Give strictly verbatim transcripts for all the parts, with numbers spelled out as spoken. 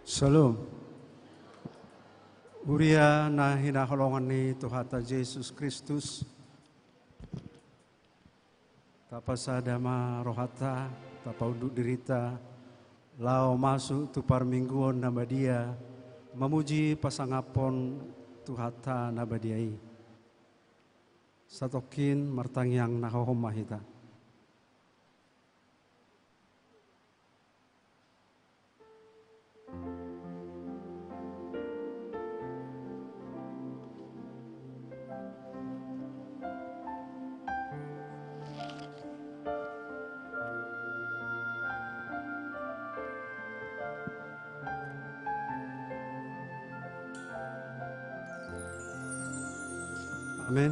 Shalom. Huria na hinaholongan ni Tuhanta Jesus Kristus, tapasada ma rohanta, tapaunduk dirinta, laho masuk tu parmingguon na badia, mamuji pasangaphon Tuhanta na badia i. Satongkin martangiang na hohom ma hita. Amen.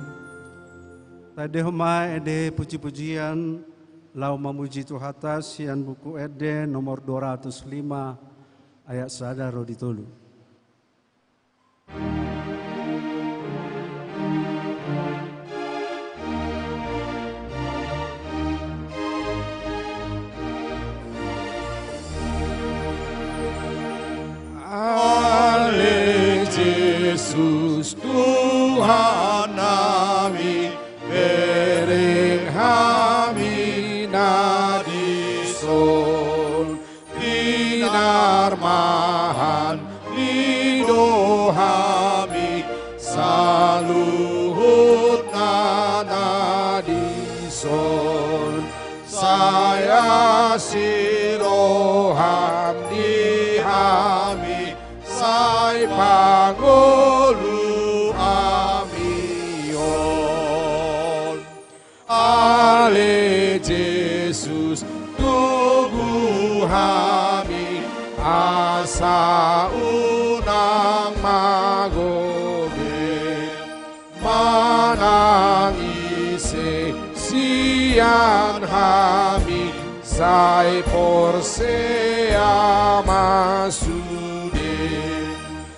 Taendehon ma ende pujipujian laho mamuji Tuhanta sian Buku Ende nomor dua ratus lima, ayat sada ro di tolu. Ale Jesus Tuhannami, bereng hami na dison, pinarmahanMi do hami, saluhutna na dison. Sai asi rohaM di hami, sai pangolu hami on. Ale Jesus, togu hami, asa unang magodang, manang ise sian hami, sai porsea ma sude.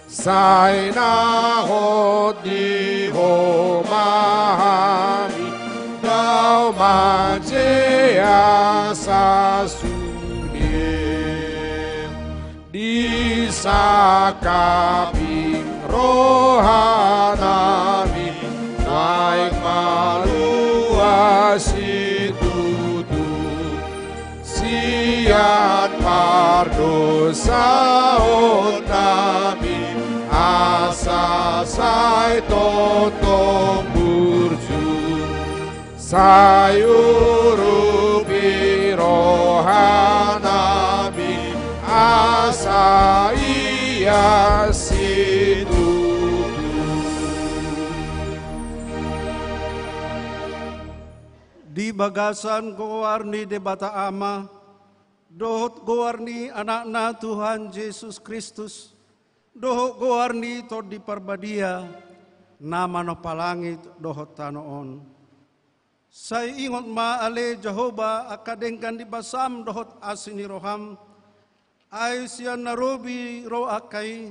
Sai na hot di Ho ma hami, dao ma jea sasude. Disangkapi rohanami, naeng malua situtu sian pardosaonnami, asa sai tongtong burju. Sai urupi rohanami, asa ia situtu. Di bagasan goar ni Debata Ama, dohot goar ni Anakna Tuhan Jesus Kristus, dohot goar ni Tondi Parbadia, na manompa langit dohot tano on. Sai ingot ma ale Jahowa angka denggan ni basaM dohot asi ni rohaM, ai sian na robi ro angka i,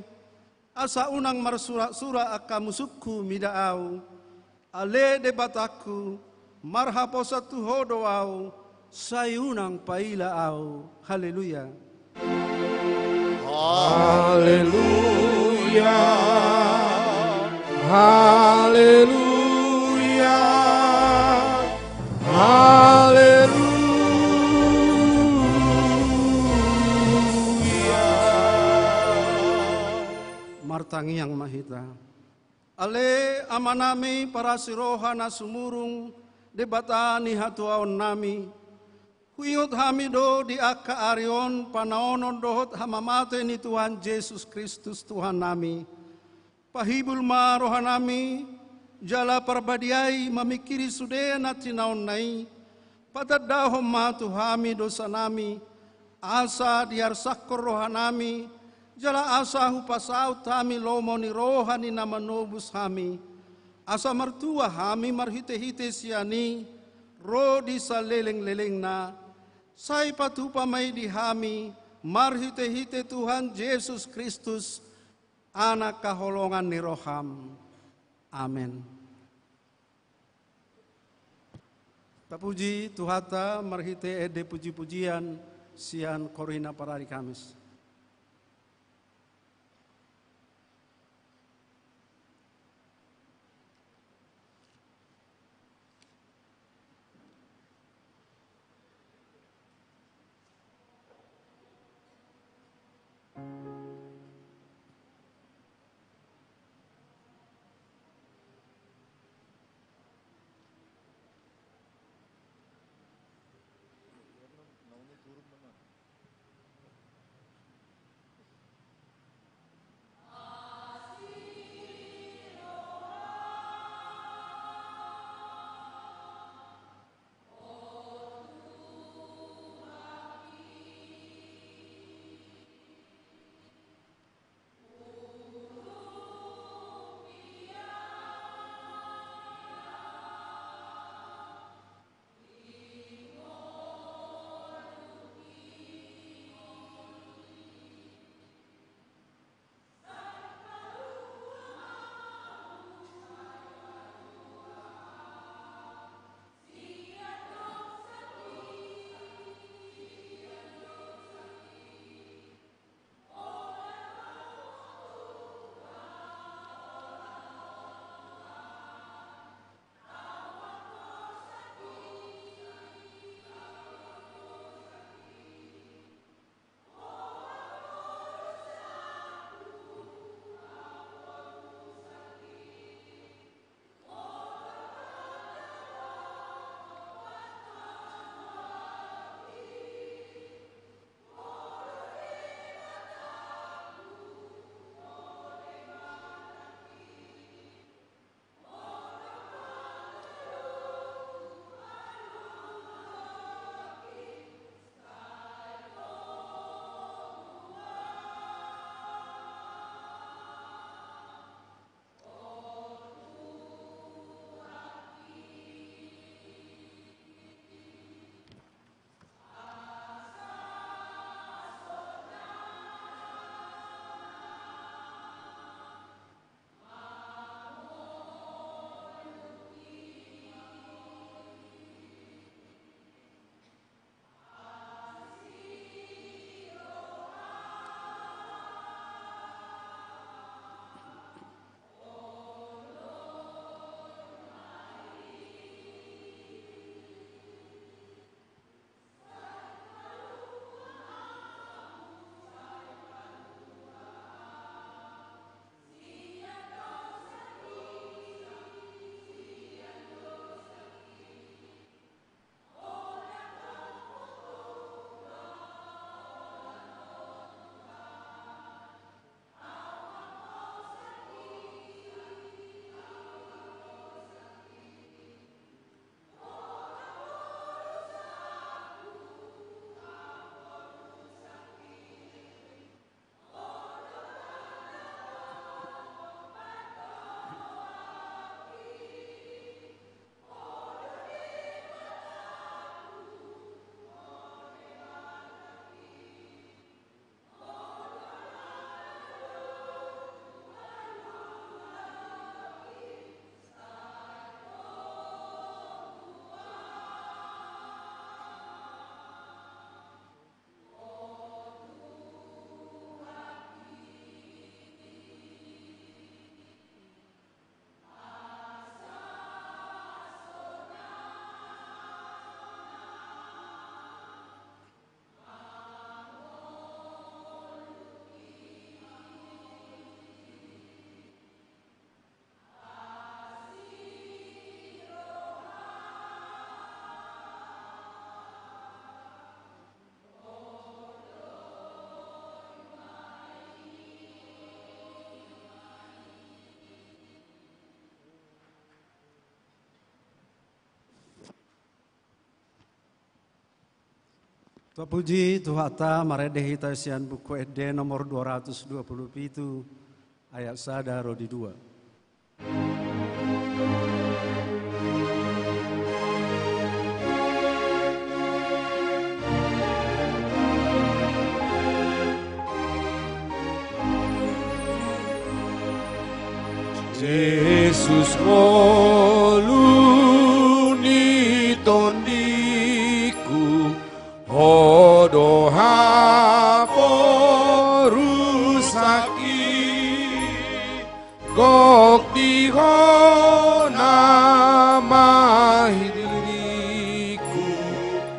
asa unang marsuraksurak angka musungku mida ahu. Ale Debatangku, marhaposan tu Ho do ahu, sai unang paila ahu. Haleluya. Haleluya. Haleluya. Haleluya. Martangiang ma hita. Ale Amanami parasi roha na sumurung, Debata ni hatuaonnami, huingot hami do di angka ari on panaonon dohot hamamate ni Tuhan Jesus Kristus Tuhannami. Pahibul ma rohanami, jala parbadiai mamingkiri sude na tinaonna i, patandahon ma tu hami dosanami, asa diarsakkon rohanami, jala asa hupasaut hami lomo ni roha ni na manobus hami, asa martua hami marhitehite sian i, ro di salelenglelengna, sai patupa ma i di hami, marhitehite Tuhan Jesus Kristus, Anak haholongan ni roham. Amen. Tapuji Tuhanta marhite ende pujipujian sian Korina parari Kamis. Tapuji Tuhanta, marende hita sian Buku Ende nomor dua ratus dua puluh pitu, ayat sada ro di dua. Jesus, ngolu ni tondiku, Ho do haporusaki, gok di Ho nama diriku,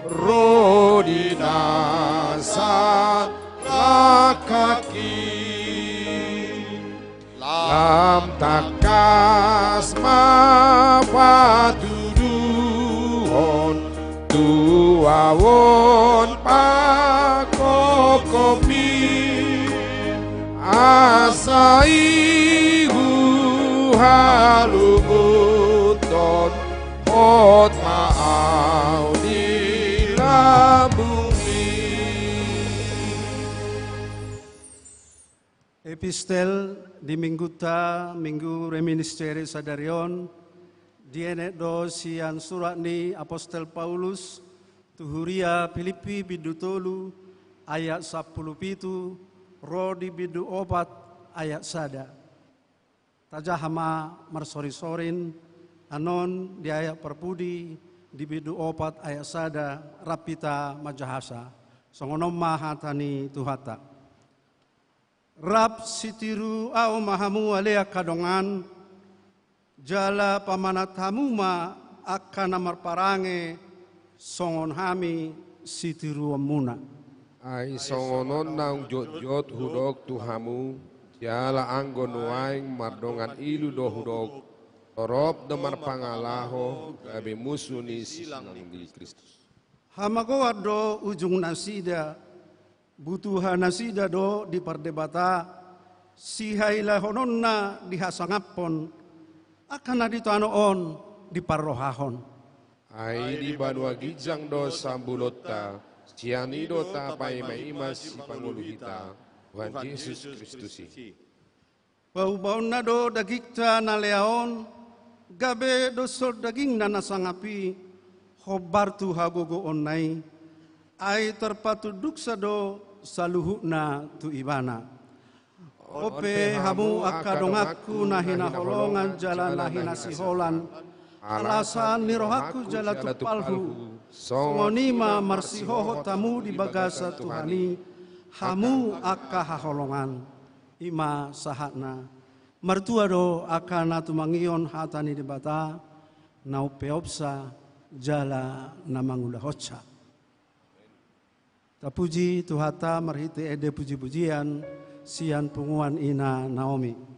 ro di na salangkaki. Lam tangkas ma patuduhon tu ahu on pangkophopmi, asa i huhalungunhon, hot ma ahu di lambungmi. Epistel di Minggunta, Minggu Reminiscere sadari on, dienet do sian surat ni Apostel Paulus tu huria Pilippi bindu tolu ayat sampulu pitu ro di bindu opat ayat sada. Tajaha ma marsorisorin annon di ayat parpudi di bindu opat ayat sada, rap hita manjahasa. Songon on ma hata ni Tuhanta. Rap sitiru ahu ma hamu ale angka dongan, jala pamanat hamu ma angka na marparange songon hami sitiruonmuna. Ai songon on naung jotjot hudok tu hamu, jala anggo nuaeng mardongan ilu do hudok, torop do marpangalaho gabe musu ni sinanggung ni Kristus. Hamagoan do ujung nasida, butuha nasida do di pardebata, sihailahononna dihasangaphon, angka na di tano on diparrohahon. Ai di banua ginjang do sambulonta, sian i do tapaimaima sipangolu hita, Tuhan Jesus Kristus i. Paubaonna do dagingta na lea on, gabe doshon dagingna na sangap i, hombar tu hagogoonna i, ai tarpatunduksa do saluhutna tu ibana. On pe hamu angka donganku na hinaholongan jala na hinasiholan, alasan ni rohangku jala tumpalhu, songon i ma marsihohot hamu di bagasan Tuhan i, hamu angka haholongan. I ma sahatna. Martua do angka na tumangihon hata ni Debata, na umpeopsa jala na mangulahonsa. Tapuji Tuhanta marhite ende pujipujian sian punguan ina Naomi.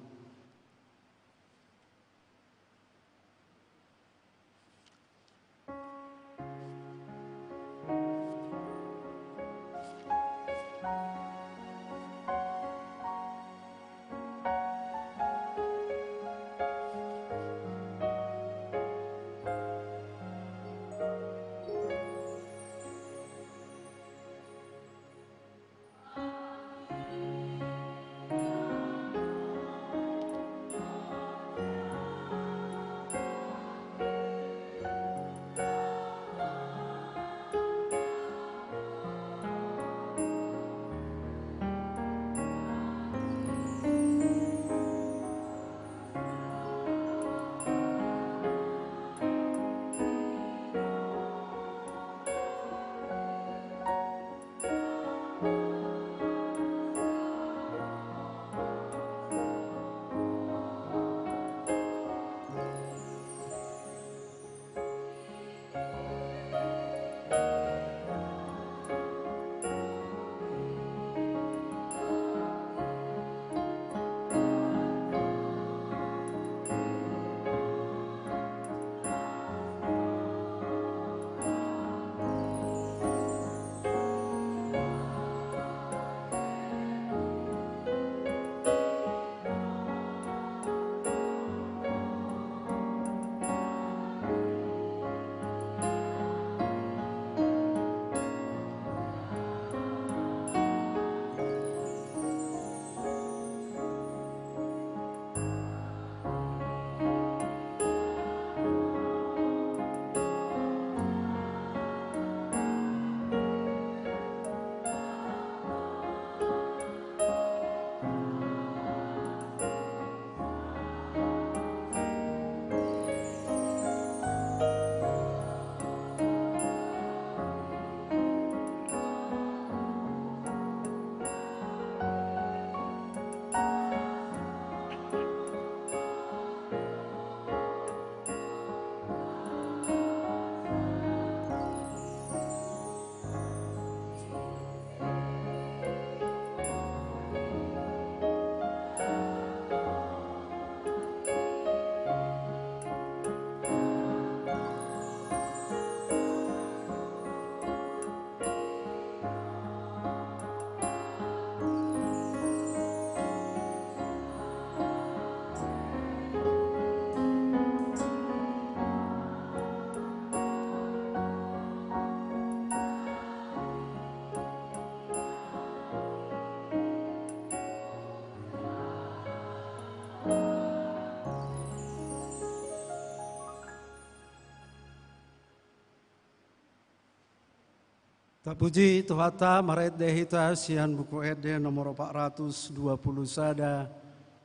Tapuji Tuhanta, marende hita sian Buku Ende nomor empat ratus dua puluh sada,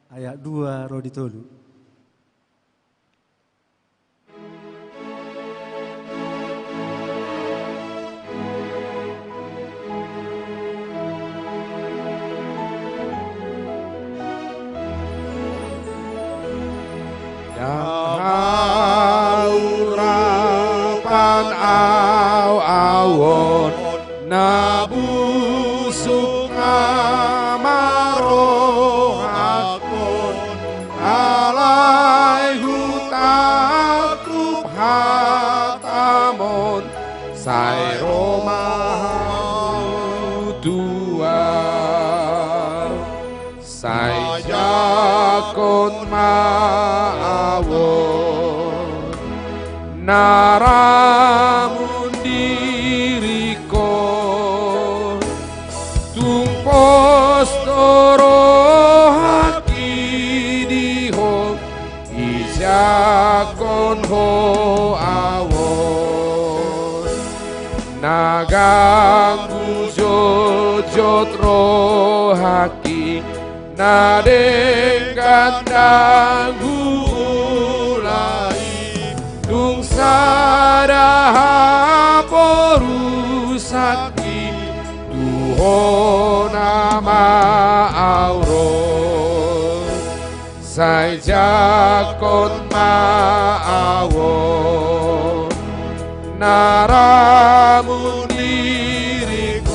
ayat dua ro di tolu. Ndang haurapan au on na busuk na marohahon, alai hutangkup hatam on, sai ro ma hamu Tuhan. Sai jangkon ma au on, na ramun diringkon, tung pos do rohangki di ho, dijangkon ho au on. Na ganggu jotjot rohangki, na denggan ndang huula i, tung sada haporusangki, tu ho nama au ro. Sai jangkon ma au on, na ramun diringkon,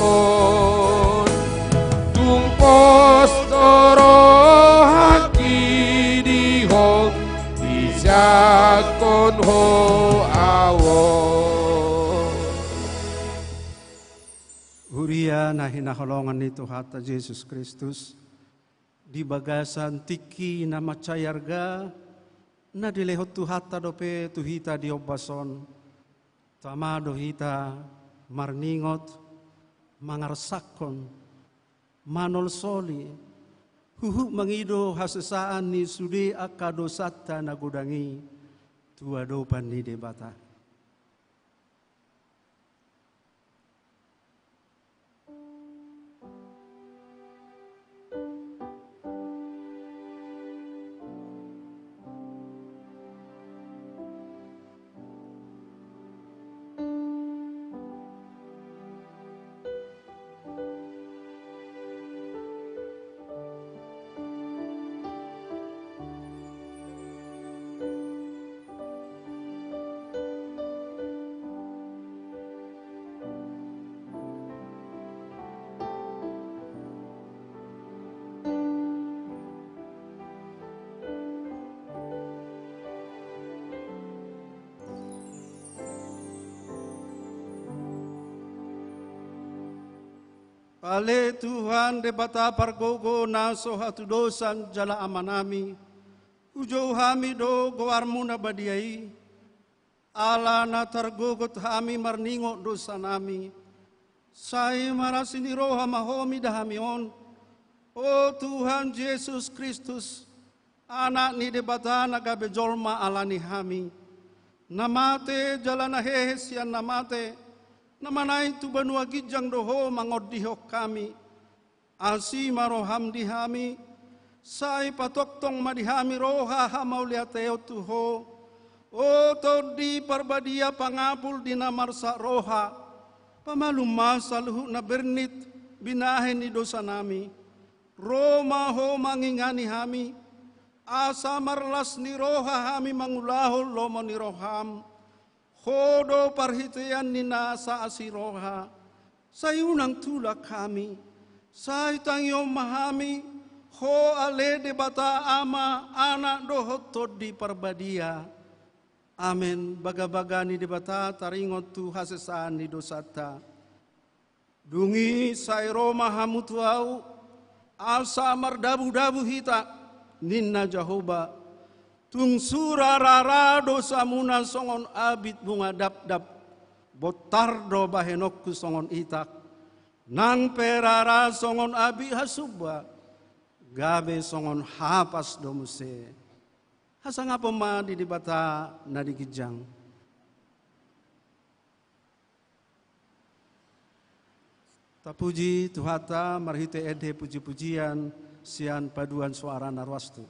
tung pos do rohangki di ho, dijangkon ho au on. Huria na hinaholongan ni Tuhanta Jesus Kristus, di bagasan tingki na mansai arga na dilehon Tuhanta dope tu hita di ombas on, tama do hita marningot, mangarsakhon, manolsoli, huhut mangido hasesaan ni sude angka dosanta na godang i tu adopan ni Debata. Ale Tuhan Debata pargogo na so hatudosan jala Amanami, hujou hami do goarmu na badia i, ala na targogot hami marningot dosanami, sai marasi ni roha ma ho mida hami on, o Tuhan Jesus Kristus, Anak ni Debata na gabe jolma ala ni hami, na mate jala na hehe sian na mate, na manaek tu banua ginjang do ho mangondihon hami. Asi ma roham di hami, sai patongtong ma di hami roha hamauliateon tu ho, o Tondi Parbadia, pangapul di na marsak roha, pamalum ma saluhut na bernit binahen ni dosanami. Ro ma ho mangingani hami, asa marlas ni roha hami mangulahon lomo ni roham. Ho do parhitean ni nasa asi roha, sai unang tulak hami, sai tangihon ma hami, ho ale Debata Ama, Anak dohot Tondi Parbadia. Amen. Bagabaga ni Debata taringot tu hasesaan ni dosanta. Dung i sai ro ma hamu tu ahu, asa mardabudabu hita, ninna Jahowa. Tung sura rara dosamuna songon abit bunga dapdap, bontar do bahenonku songon itak. Nang pe rara songon abit hasumba, gabe songon hapas do muse. Hasangapon ma di Debata na di ginjang. Tapuji Tuhanta marhite ende puji-pujian sian paduan soara na ruas tu.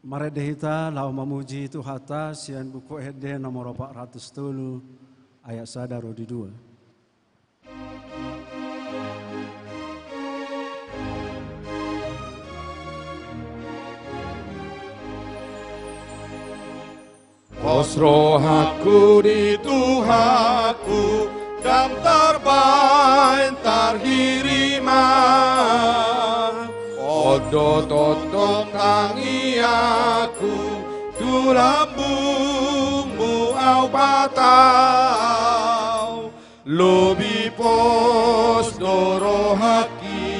Marende hita laho mamuji Tuhanta sian Buku Ende nomor opat ratus tolu, ayat sada ro di dua. Pos rohangku di Tuhanku, ndang tarbaen tarhiriman. On do tongtong tangiangku, tu lambungmu ahu patau. Lobi pos do rohangki,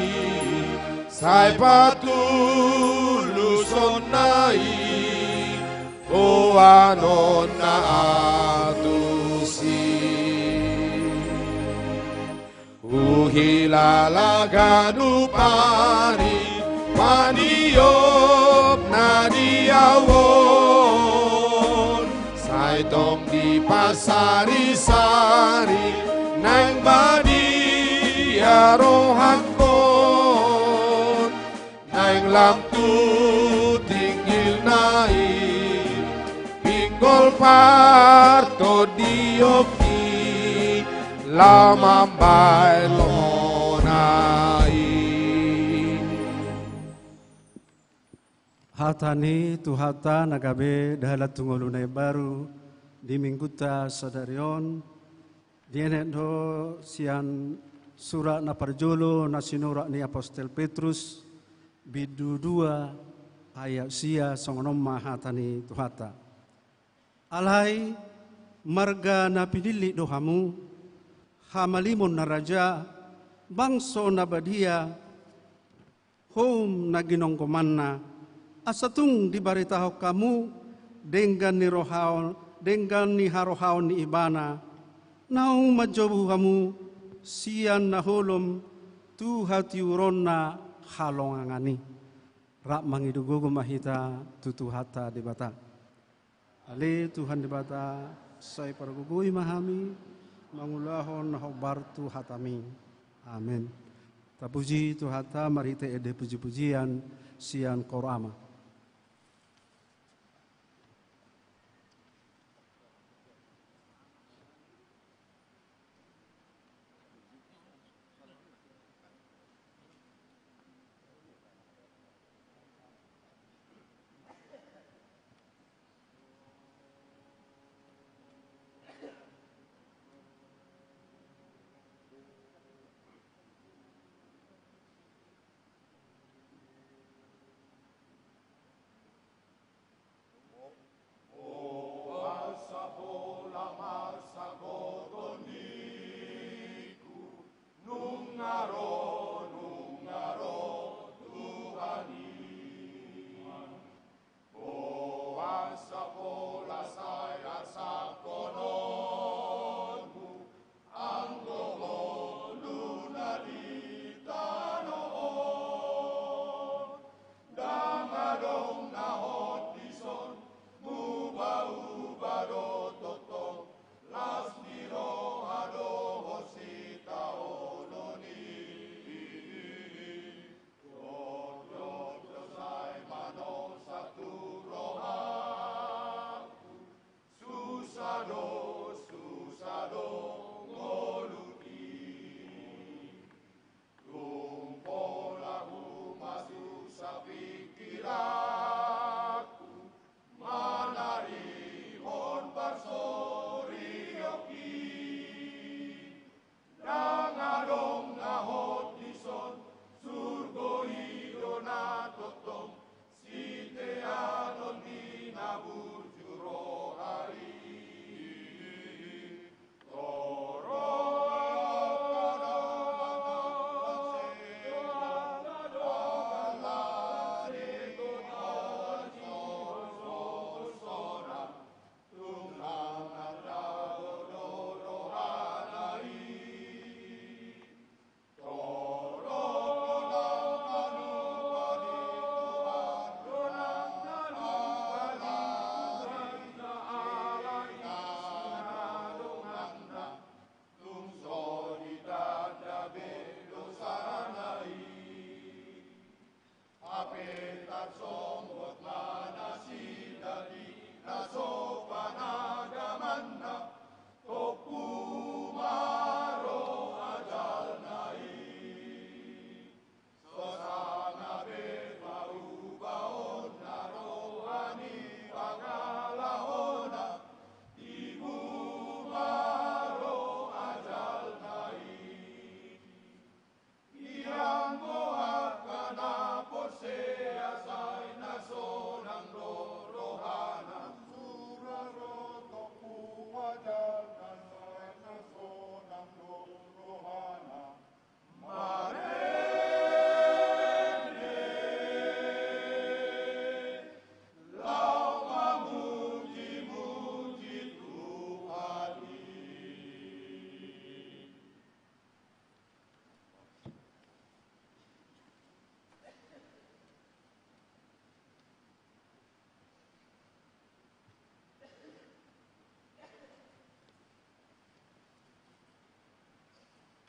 sai patuluson na i, boanonna ahu tusi. Huhilala ganup ari, paniopna di ahu on, sai tong dipasarisari, naeng badia rohangkon, naeng lam tu tinggilna i, pinggol partondionki, laho mambaen lomona i. Hata ni Tuhanta na gabe dalan tu ngolu na imbaru di minggunta sadari on, dienet do sian surat na parjolo na sinurat ni apostel Petrus, bindu dua, ayat sia, songon on ma hata ni Tuhanta. Alai marga na pinillit do hamu, hamalimon na raja, bangso na badia, houm na ginonggomanna, asa tung dibaritahon hamu denggan ni rohaon, denggan ni harohaon ni Ibana, naung manjobu hamu sian na holom tu hatiuronna halongangan i. Rap mangido gogo ma hita tu Tuhanta Debata. Ale Tuhan Debata, sai pargogoi ma hami mangulahon na hombar tu hataMi. Amen. Tapuji Tuhanta marhite ende pujipujian sian Qur'an.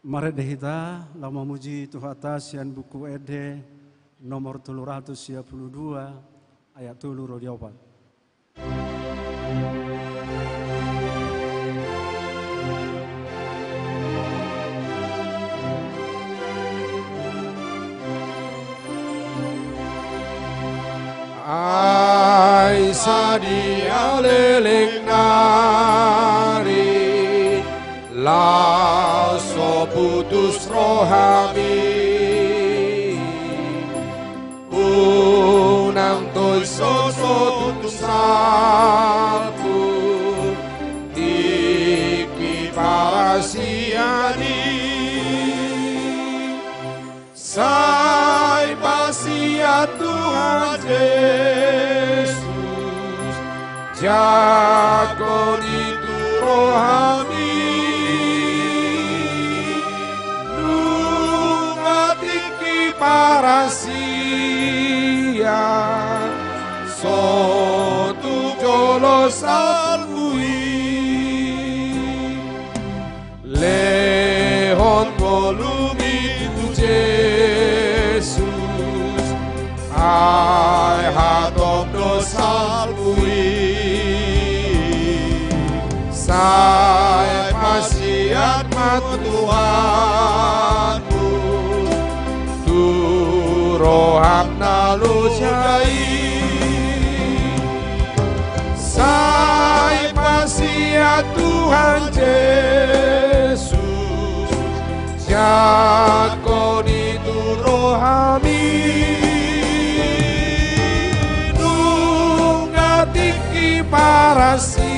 Marende hita laho mamuji Tuhanta sian Buku Ende nomor tolu ratus sia pulu dua, ayat tolu ro di opat. Ai sadia leleng nari, laos so putus rohami. Unang tois sosotu salpu tingki parasian i. Sai pasiat Tuhan Jesus, jangkon i tu rohami. Nunga tingki parasian, so tu jolo salpu i. Lehon ngolumi tu Jesus, ai hatop do salpu i. Sai pasiat ma Tuhanmu tu roham na loja i. Sai pasiat Tuhan Jesus, jangkon i tu rohami. Nunga tingki parasian,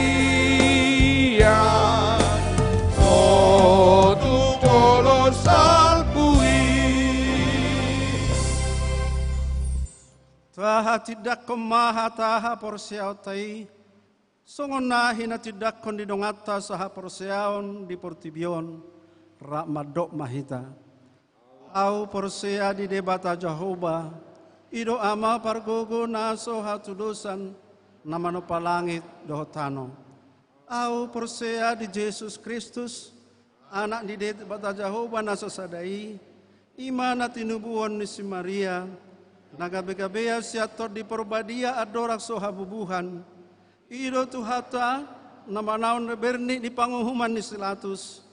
so tu jolo salpu i. Tahatindangkon ma hata haporseaonta i, songon na hinatindangkon ni donganta sahaporseaon di portibi on. Rap mandok ma hita. Ahu porsea di Debata Jahowa, i do Ama pargogo na so hatudosan, na manompa langit dohot tano. Ahu porsea di Jesus Kristus, Anak ni Debata Jahowa na sasada i, i ma na tinubuhon ni si Maria, na gabegabean sian Tondi Parbadia andorang so habubuhan. I do Tuhanta, na manaon na bernit ni panguhuman ni si Pilatus,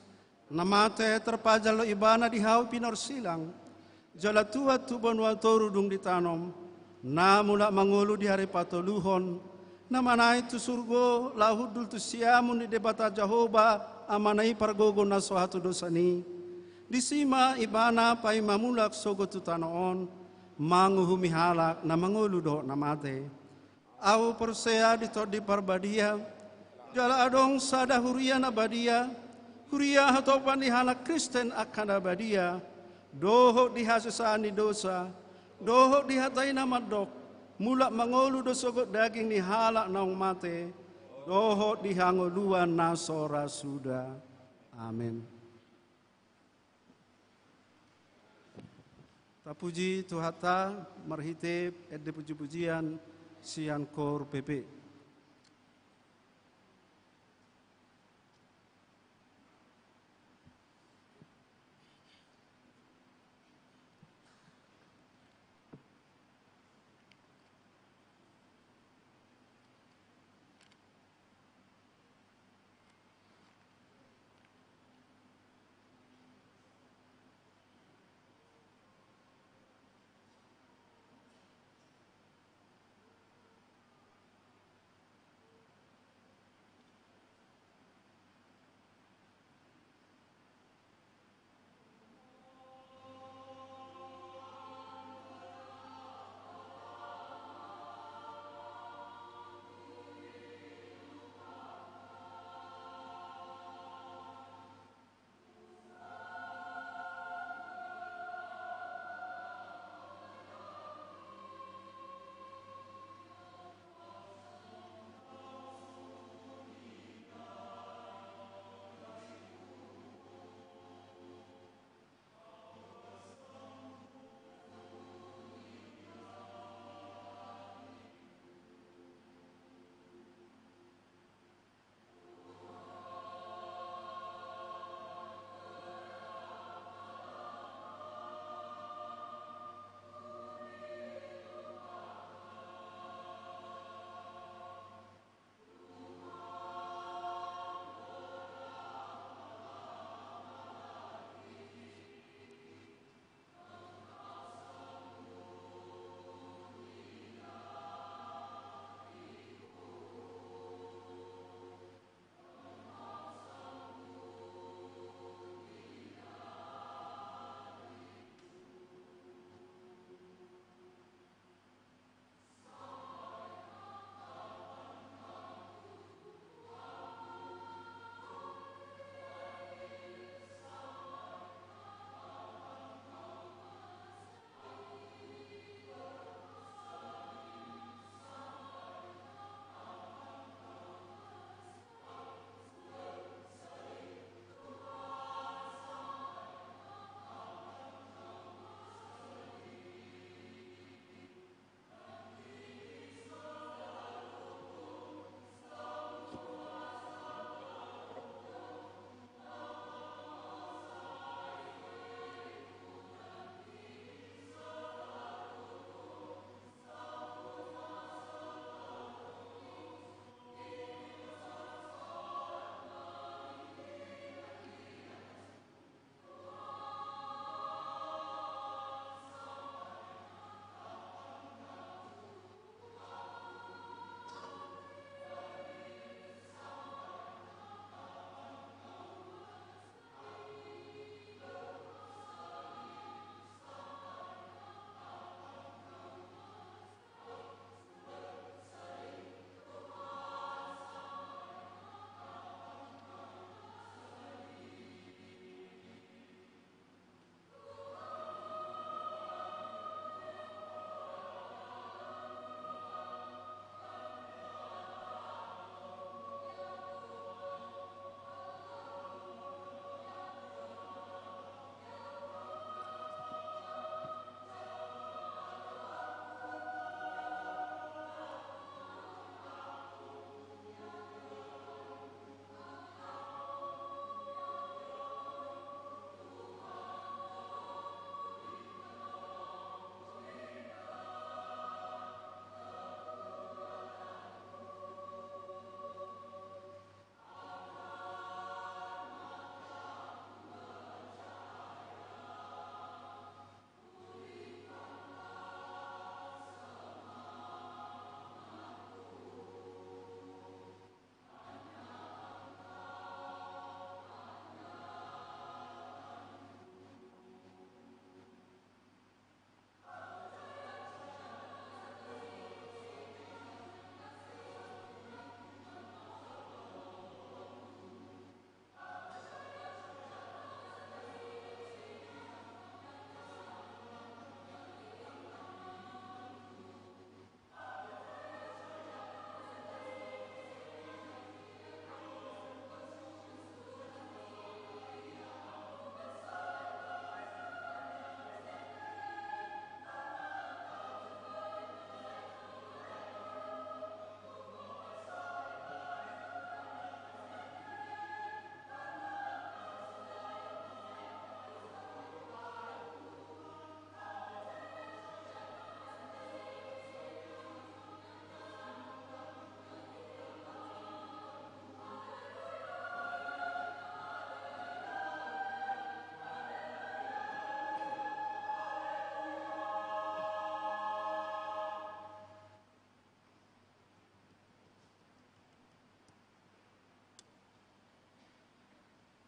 na mate, tarpajal do Ibana di hau pinorsilang, jala tuat tu banua toru dung ditanom, na mulak mangolu di ari patoluhon, na manaek tu surgo laho hundul tu siamun ni Debata Jahowa Amana i pargogo na so hatudosan i. Disi ma Ibana paima mulak sogot tu tano on, manguhumi halak na mangolu dohot na mate. Ahu porsea di Tondi Parbadia, jala adong sada huria na badia, huria hatopan ni halak Kristen angka na badia, dohot di hasesaan ni dosa, dohot di hata i na mandok, mulak mangolu do sogot daging ni halak naung mate, dohot di hangoluan na so ra suda. Amen. Tapuji Tuhanta marhite ende pujipujian sian Koor P P.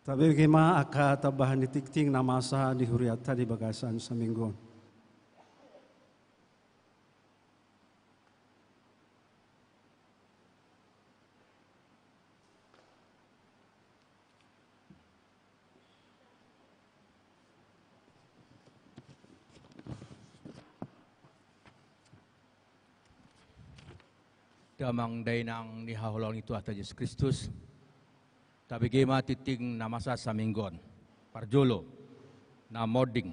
Tabege ma angka tambahan ni tingting na masa di hurianta di bagasan saminggu on. Damang dainang ni haholoan ni Tuhanta Jesus Kristus. Tabege ma tingting na masa saminggu on. Parjolo, na monding.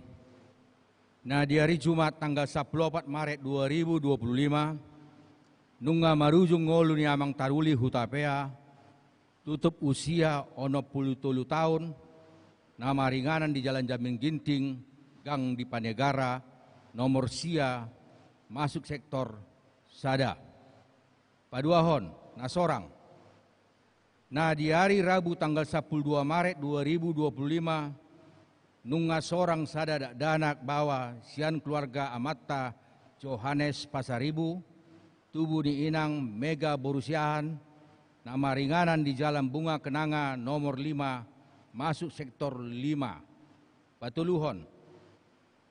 Na di ari Jumat tanggal sampulu opat Maret dua ribu dua puluh lima, nunga marujung ngolu ni Amang Taruli Hutapea, tutup usia onom pulu tolu taon, na maringanan di Jalan Jambi Ginting, Gang Dipanegara, nomor sia, masuk sektor sada. Paduahon, na sorang. Na di ari Rabu tanggal sampulu dua Maret dua ribu dua puluh lima, nunga sorang sada dakdanak baoa sian keluarga amanta Johannes Pasaribu, tubu ni inang Mega boru Siahaan, na maringanan di Jalan Bunga Kenanga nomor lima, masuk sektor lima. Patoluhon,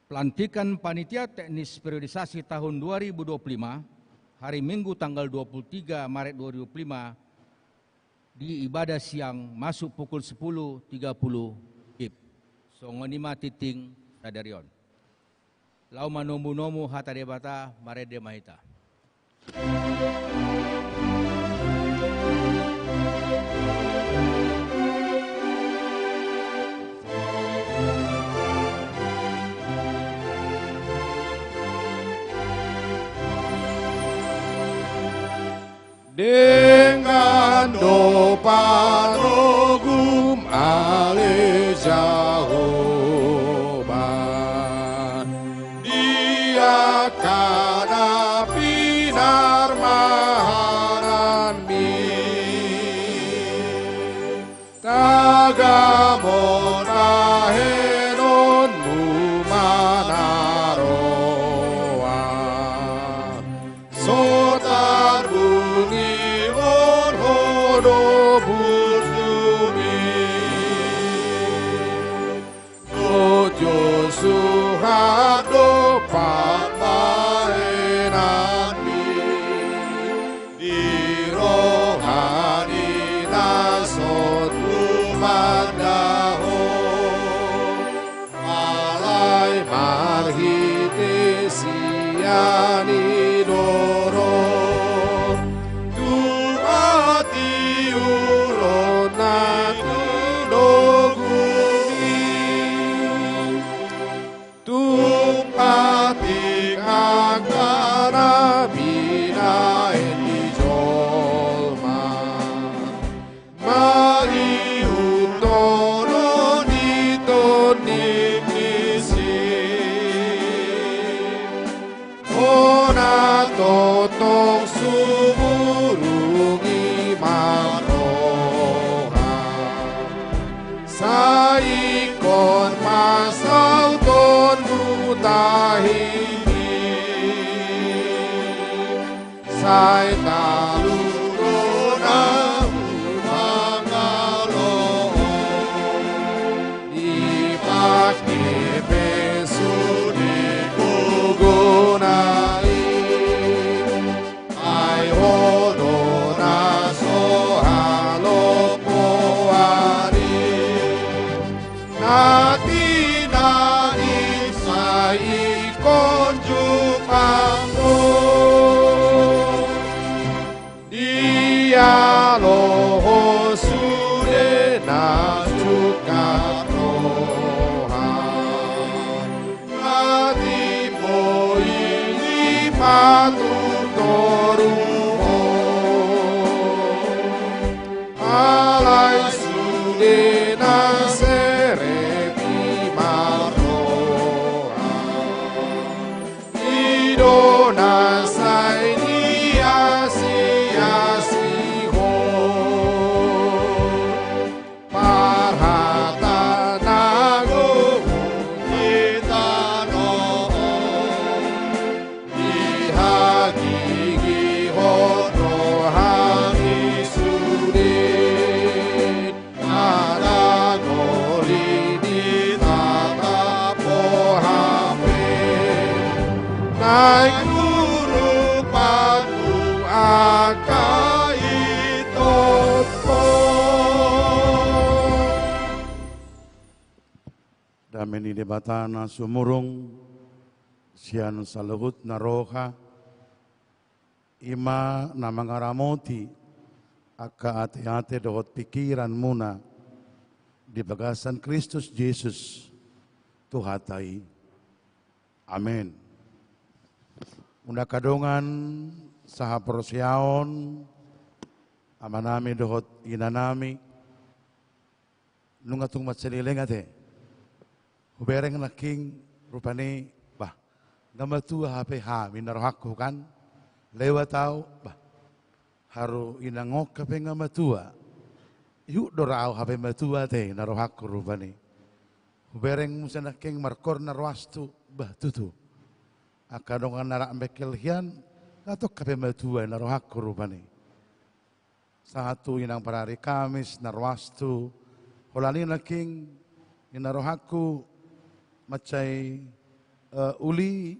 pelantikan panitia teknis periodisasi tahun dua ribu dua puluh lima, hari Minggu tanggal dua puluh tiga Maret dua ribu dua puluh lima, di ibadah siang masuk pukul sepuluh tiga puluh WIB. Songon i ma tingting sadari on. Laho manomunomu hata Debata, marende ma hita. Denggan do panogum, ale Jahowa, di angka na pinarmahananmi. Tagamon bahenonmu ma na roa, so tarbungihon ho do burjumi. Jotjot suhat do pambahenanmi, di roha ni na so tumanda ho. Alai marhite sian i do ro, tumpak tiuron na tu nogumi. Tumpak tingkang na binahen ni jolma, maihuthon on di tondim ni si. Hona tongtong sumurung i ma roha, sai ingkon pasautonmu tahi i. Sai talu do na humangalo on, dipangke pe sude gogona i. Ai ho do na so halomoan i. Na tinading sai ingkon jumpang do. Dialo ho sude na sungkap roha, na timbo i di patung toruhon. Alai sude na serep i marroha, i do na sai niasiasihon. Parhata na gogo di tano on, dihagigihon roha ni sude. Adong do Ai guru paku angka i tompo. Dame ni Debata na sumurung sian saluhut na roha, i ma na mangaramoti angka ate-ate dohot pikiranmuna di bagasan Kristus Jesus Tuhanta i. Amen. Unang angka dongan sahaporseaon, amanami dohot inanami, nunga tung mansai leleng ate. Hubereng nangkin rupani, bah, nga matua hape hami na rohangku kan. Lewat au, bah, haru inang on hape nga matua. Ihut do ra au hape matua ate na rohangku rupani. Hubereng muse nangkin markoor na roastu, bah, tutu. Angka dongan na rap bengkel hian, nga tong hape matua na rohangku rupani. Sahat tu inang parari Kamis na roastu, holan i nangkin ninna rohangku mansai, eh, uli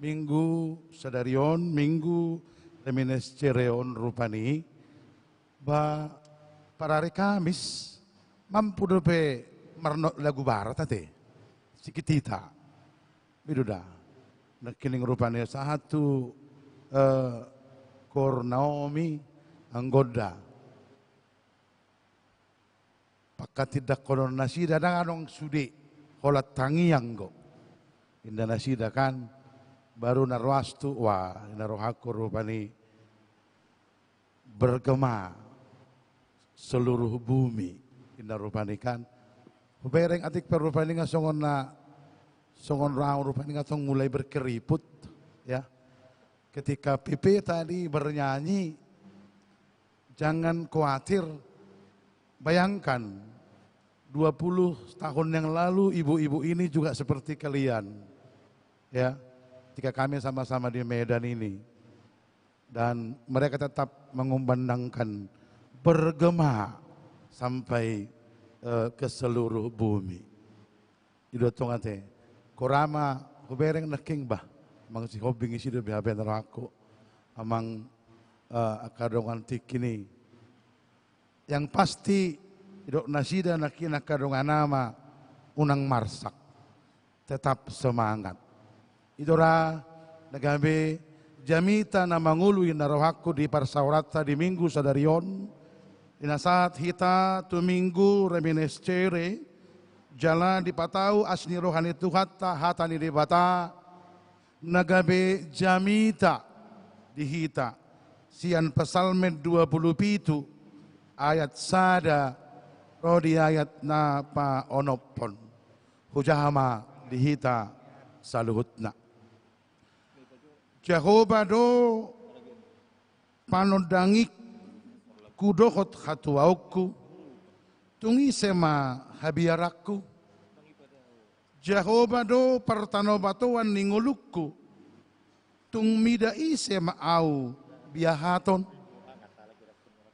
Minggu sadari on, Minggu Reminiscere on rupani. Ba parari Kamis mampu dope marnot lagu barat ate. Sikit hita. I do da. Nangkining rupani sahat tu, eh, koor Naomi anggo da. Pangkatindanghonon nasida ndang adong sude, holan tangiang do. Inda nasida kan, baru na roastu, wah, inna rohangku rupani bergema seluruh bumi, inna rupani kan. Hubereng atik pe rupani nga songon na, songon ro au rupani nga tong mulai berkeriput, ya. Ketika P P tadi bernyanyi, jangan khawatir, bayangkan, dua puluh tahun yang lalu ibu-ibu ini juga seperti kalian. Ya, ketika kami sama-sama di Medan ini. Dan mereka tetap mengumandangkan bergema sampai, eh, ke seluruh bumi. I do tong ate. Koor ma hubereng nangkin bah. Amang Sihombing, isi do be hape na rohangku. Amang, eh, angka dongan tingki i. Yang pasti, didok nasida nangkin angka dongan ama, unang marsak. Tetap semangat. I do ra na gabe jamita na mangolu inna rohangku di parsaoranta di Minggu sadari on, di na sahat hita tu Minggu Reminiscere, jala dipatau asi ni roha ni Tuhanta, hata ni Debata, na gabe jamita di hita, sian Psalmen dua puluh pitu ayat sada ro di ayat na paonomhon. Hujaha ma di hita saluhutna. Jahowa do panondangingku dohot hatuaonku, tung ise ma habiaranku? Jahowa do partanobatoan ni ngolungku, tung mida ise ma au biahaton?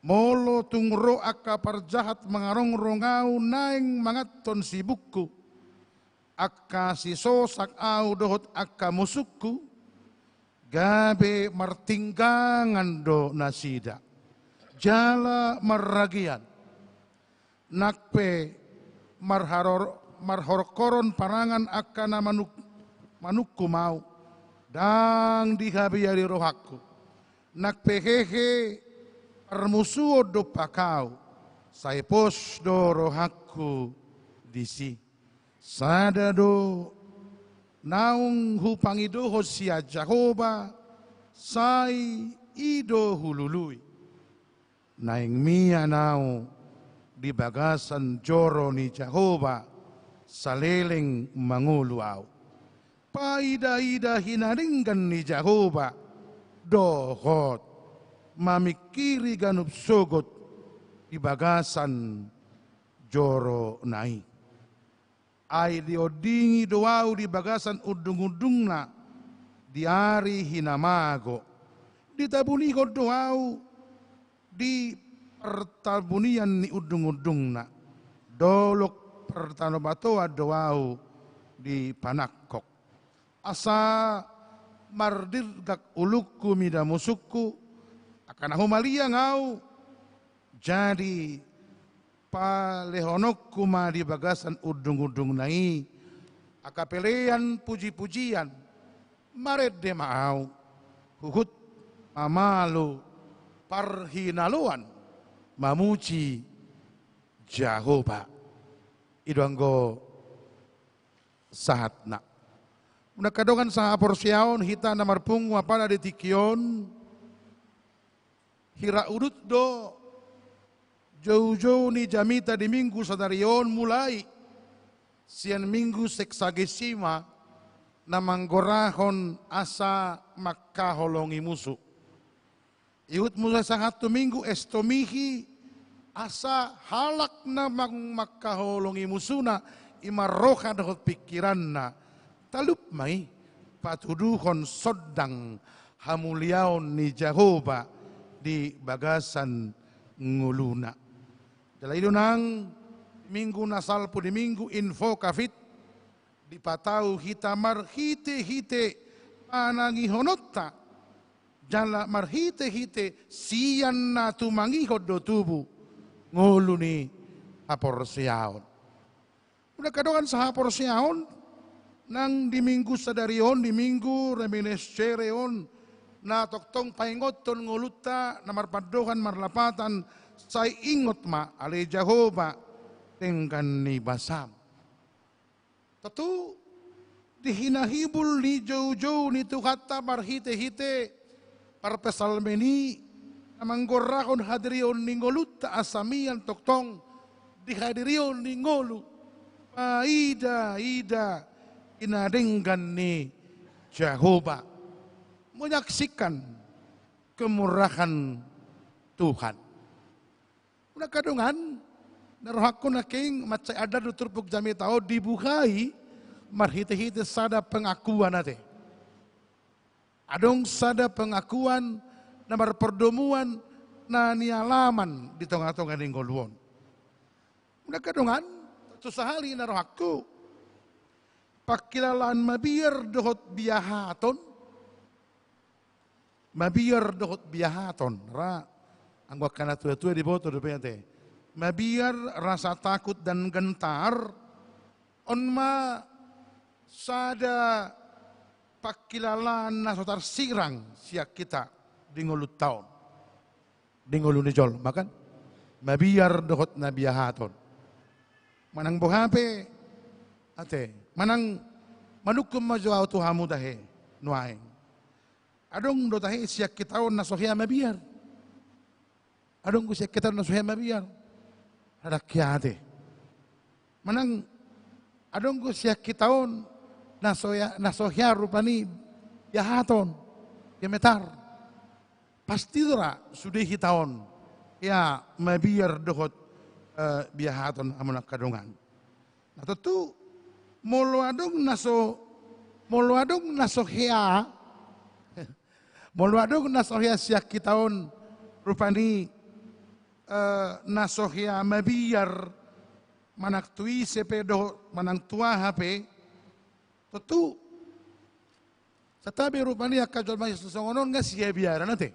Molo tung ro angka parjahat mangarongrong au naeng manganhon sibukku, angka sisosak au dohot angka musungku, gabe martinggangan do nasida, jala marragean. Nang pe marharor-, marhorhoron parangan angka na manuk-, manungkum au, ndang dihabiari rohangku. Nang pe hehe parmusuon dompak au, sai pos do rohangku disi. Sada do naung hupangidohon sian Jahowa, sai i do hulului. Naeng mian au di bagasan joro ni Jahowa, saleleng mangolu au. Paida-ida hinadenggan ni Jahowa, dohot mamingkiri ganup sogot di bagasan jorona i. Ai diondingi do au di bagasan undung-undungna di ari hinamago. Ditabunihon do au di partabunian ni undung-undungna. Dolok partanobatoan do au dipanangkok. Asa mardirgak ulungku mida musungku, angka na humaliang ahu, jadi palehononku ma di bagasan undung-undungna i angka pelean puji-pujian, marende ma ahu, huhut mamalu parhinaloan, mamuji Jahowa. I do anggo sahatna. Muna angka dongan sahaporseaon, hita na marpungu apala di tingki on, hira udut do joujou ni jamita di Minggu sadari on, mulai sian Minggu Sexagesima na manggorahon asa mangkaholongi musu. Ihut muse sahat tu Minggu Estomihi, asa halak na mang-, mangkaholongi musuna, i ma roha dohot pingkiranna, talup ma i patuduhon sondang hamuliaon ni Jahowa di bagasan ngoluna. Jala i do nang Minggu na salpu di Minggu Invocavit, dipatau hita marhite-hite panangihononta, jala marhite-hite sian na tumangihon do tubu ngolu ni haporseaon. Muna angka dongan sahaporseaon, nang di Minggu sadari on, di Minggu Reminiscere on, na tongtong paingothon ngolunta na marpandohan marlapatan, sai ingot ma ale Jahowa denggan ni basam. Tontu di hinahibul ni joujou ni Tuhanta marhite-hite parpsalmen i, na manggorahon hadirion ni ngolunta asa mian tongtong di hadirion ni ngolu, paida-ida i na denggan ni Jahowa, menyaksikan kemurahan Tuhan. Muna angka dongan, na rohangku nangkin mansai andar do turpuk jamita on dibuhai marhite-hite sada pengakuan ate. Adong sada pengakuan na marpardomuan na nialaman di tonga-tonga ni ngolu on. Muna angka dongan, tontu sahali na rohangku, pangkilalaan mabiar dohot biahaton, mabiar dohot biahaton, ra anggo angka na tua-tua diboto dope ate. Mabiar, rasa takut dan gentar, on ma sada pangkilalaan na so tarsirang sian hita di ngolunta on, di ngolu ni jolma kan. Mabiar dohot na biahaton. Manang boha pe ate, manang manungkun ma jo ahu tu hamu tahe nuaeng. Adong do tahe sian hita on na so hea mabiar. Adong do sian hita on na so hea mabiar. Rada hea ate. Manang adong do sian hita on na so hea, na so hea rupani biahaton, gemetar. Pasti do ra sude hita on hea mabiar dohot, eh, biahaton, hamu angka dongan. Na tontu, molo adong na so, molo adong na so hea, molo adong na so hea sian hita on rupani, eh, na so hea mabiar, manang tu ise pe dohot manang tu aha pe, tontu, santabi rupani angka jolma sisongon on nga sihabiaran ate.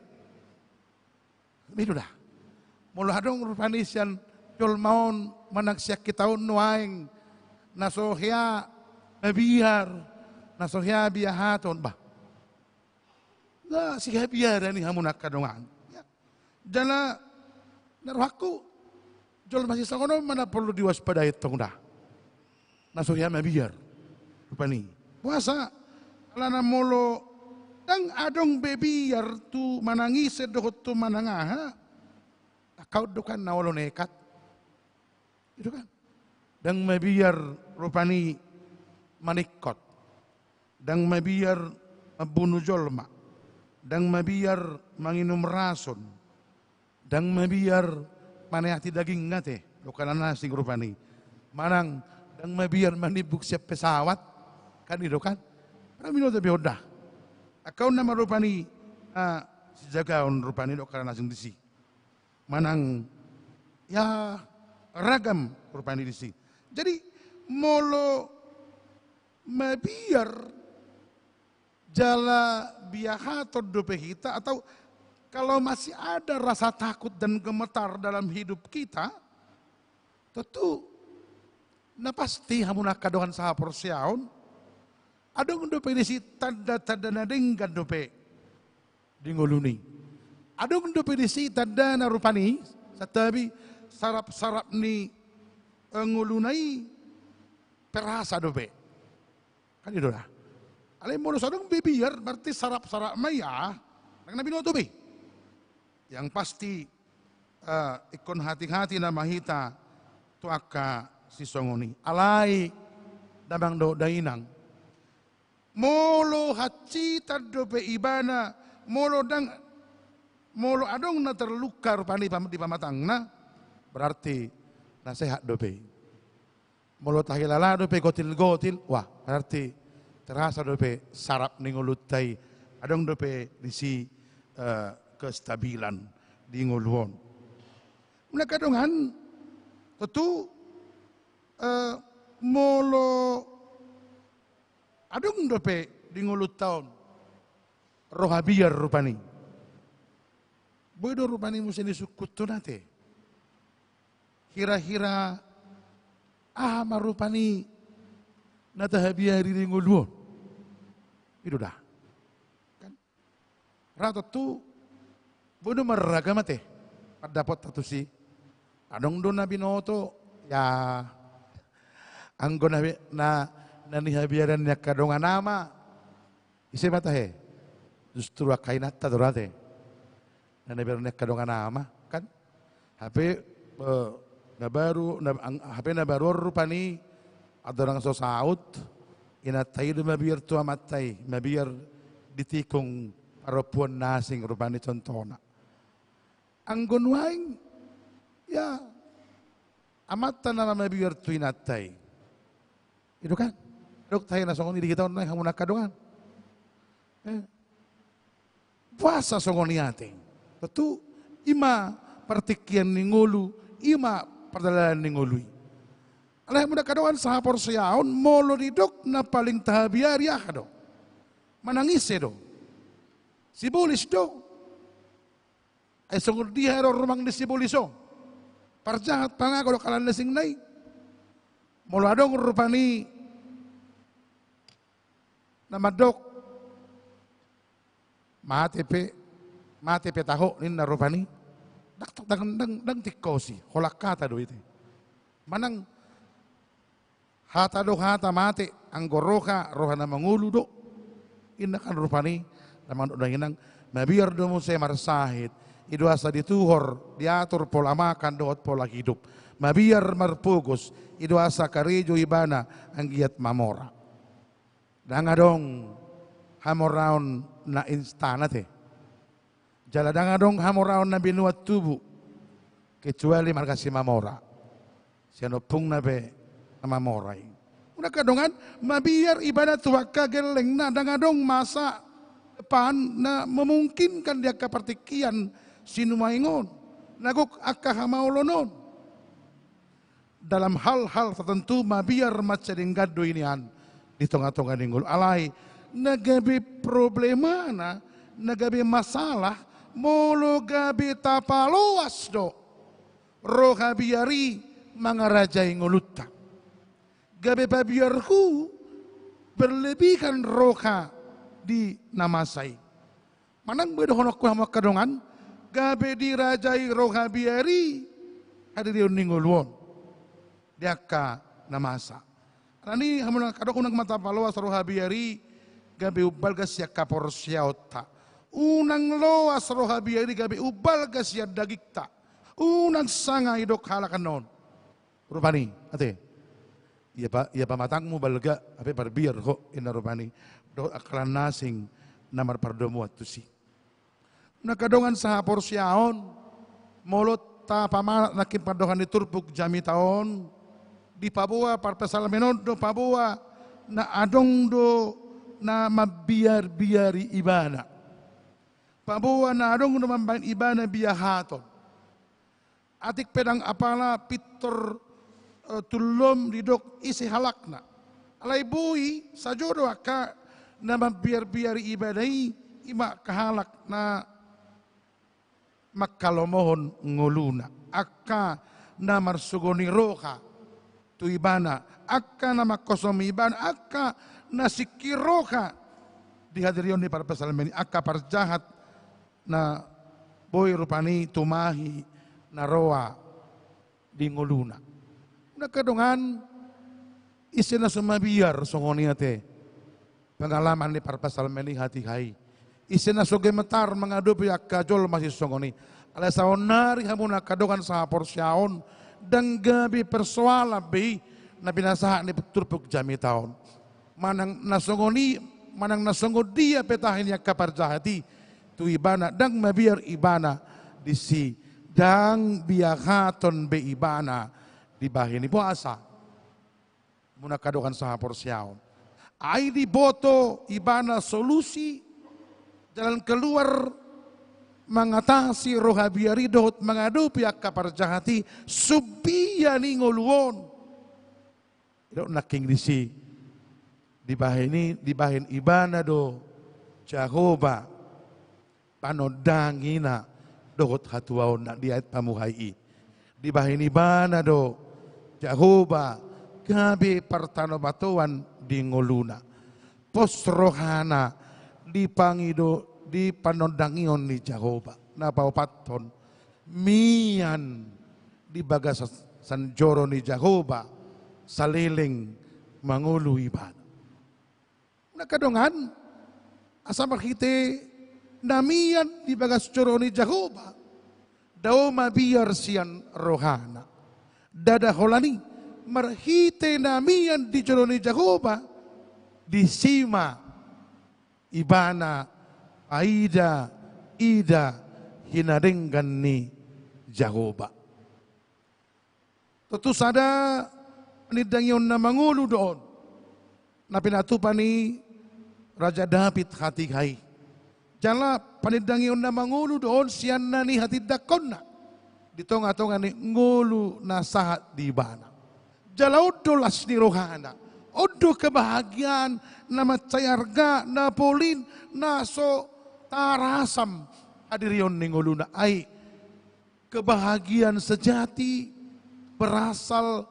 I do da. Molo adong rupani sian jolma on manang sian hita on nuaeng na so hea mabiar, na so hea biahaton, bah, nga sihabiaran i, hamu angka dongan. Ya. Jala na rohangku, jolma sisongon on ma na porlu diwaspadai tong da. Na so hea mabiar rupani. Boasa? Alana molo ndang adong be biar tu manang ise dohot tu manang aha, angka on do kan na olo nekat. I do kan. Ndang mabiar rupani maningkot. Ndang mabiar mambunu jolma. Ndang mabiar manginum rason. Ndang mabiar maneati daging ate, dok halak na asing rupani. Manang ndang mabiar manimbung sian pesawat, kan i do kan. Ndang binoto be on da. Angka on nama rupani, ah, sijagaon rupani dok halak na asing disi. Manang, ya, ragam rupani disi. Jadi, molo mabiar Jala biahaton dope hita, atau kalau masih ada rasa takut dan gemetar dalam hidup kita, tentu na pasti hamu na angka dongan sahaporseaon, adong dope disi tanda-tanda na denggan dope di ngoluna i. Adong dope disi tanda na rupani, santabi sarap-sarap ni, eh, ngoluna i terasa dope. Kan i do da. Alai molo so adong be biar, berarti sarap-sarap ma i, ah. Ndang na binoto be. Yang pasti, eh, ingkon hati-hati nama hita tu angka sisongon i. Alai damang dohot dainang, molo hansitan dope ibana, molo ndang, molo adong na terluka rupani pam-, di pamatangna, berarti na sehat dope i. Molo tahilala dope gotil-gotil, wah, berarti terasa dope sarap ni ngolunta i. Adong dope disi, eh, kestabilan di ngolu on. Muna angka dongan, tentu, eh, molo adong dope di ngolunta on roha biar rupani, boi do rupani muse disungkun tu ate. Hira-hira aha ma rupani na tahabiari di ngolu on? I do da. Kan? Ra tontu boi do marragam ate pandapotta tusi. Adong do na binoto, ya, anggo na, na, na nihabiaran ni angka dongan ama, ise ma tahe? Justru angka inanta do ra ate. Na nihabiaran ni angka dongan ama, kan? Hape, eh, na baru, na, ang-, hape na baru on rupani, andorang so saut, inanta i do mabiar tu amanta i, mabiar di tikung parompuan na asing rupani contohna. Anggo nuaeng, ya, amanta nama mabiar tu inanta i. I do kan? Dok tahe na songon i di hita on nuaeng hamu na angka dongan. Eh. Boasa songon i ate? Tontu i ma partingkian ni ngolu, i ma pardalanan ni ngolu i. Alai hamu na angka dongan sahaporseaon, molo didok na paling tahabiari aha do? Manang ise do? Sibolis do. Ai songon dia do rumang ni sibolis on? Parjahat, pangago dohot halak na asing na i. Molo adong rupani na mandok, mate pe, mate pe taho ninna rupani, ndang, ndang, ndang, ndang tingkosi, holan hata do i ate. Manang hata do hata mate, anggo roha, roha na mangolu do. Inna kan rupani, damang dohot dainang, mabiar do muse marsahit, i do asa dituhor, diatur pola makan dohot pola hidup. Mabiar marpogos, i do asa karejo ibana anggiat mamora. Ndang adong hamoraon na instan ate. Jala ndang adong hamoraon na binoan tubu, kecuali marga Simamora. Sian ompungna pe na mamora i. Muna angka dongan, mabiar ibana tu angka gellengna, ndang adong masa depan na memungkinkan di angka partingkian sinuaeng on, na gok angka hamaolon on. Dalam hal-hal tertentu mabiar mansai denggan do i nian di tonga-tonga ni ngolu. Alai na gabe problemana, na gabe masalah, molo gabe tapaloas do roha biar i mangarajai ngolunta. Gabe pabiarhu berlebihan roha di na masa i. Manang boi dohononku hamu angka dongan, gabe dirajai roha biar i hadirion ni ngolu on di angka na masa. Alani i hamu na angka dongan, unang ma tapaloas roha biar i gabe umbalga sian haporseaonta. Unang loas roha biar i gabe umbalga sian dagingta. Unang sanga didok halak annon, rupani ate, ia pa, ia pamatangmu balga, hape parbiar ho, inna rupani, dohot angka halak na asing na marpardomuan tusi. Na angka dongan sahaporseaon, molo tapamanat nangkin pandohan ni turpuk jamita on, dipaboa parpsalmen on do paboa na adong do na mambiarbiari ibana. Paboa na adong do mambahen ibana biahaton. Atik pe ndang apala pintor, eh, tullom didok ise halakna. Alai boi sajo do angka Na mambiarbiari ibana i, i ma angka halak na manghalomohon ngoluna, angka na marsogoni roha tu ibana, angka na manghosomi ibana, angka na singkir roha di hadirion ni parpsalmen i, angka parjahat na boi rupani tumahi na roa di ngoluna. Unang angka dongan, ise na so mabiar songon i ate pengalaman ni parpsalmen i hatiha i. Ise na so gemetar mangadopi angka jolma sisongon i. Alai saonnari hamu na angka dongan sahaporseaon, ndang gabe persoalan be i na pinasahat ni turpuk jamita on. Manang na songon i, manang na songon dia pe tahi ni angka parjahat i tu ibana, ndang mabiar ibana disi, ndang biahaton be ibana dibahen i. Boasa? Muna angka dongan sahaporseaon, ai diboto ibana solusi, jalan keluar, mangatasi roha biar i dohot mangadopi angka parjahat i, sumbia ni ngolu on. Didok nangkin disi, dibahen i, dibahen ibana do Jahowa panondangina dohot hatuaonna di ayat pamuhai i. Dibahen ibana do Jahowa gabe partanobatoan di ngoluna. Pos rohana di pangido, di panondangion ni Jahowa. Na paopathon, mian di bagasan joro ni Jahowa saleleng mangolu ibana. Unang angka dongan, asa marhite na mian di bagas joro ni Jahowa, dao mabiar sian rohana. Ndada holan i, marhite na mian di joro ni Jahowa, disi ma ibana paida-ida hinadenggan ni Jahowa. Tontu sada panindangion na mangolu do on na pinatupa ni Raja Daud hatiha i. Jala panindangion na mangolu do on sian na nihatindangkonna di tongatonga ni ngolu na sahat di ibana. Jala on do las ni rohana, on do kebahagiaan na mansai arga, na polin, na so tarasam hadirion ni ngoluna. Ai kebahagiaan sejati berasal,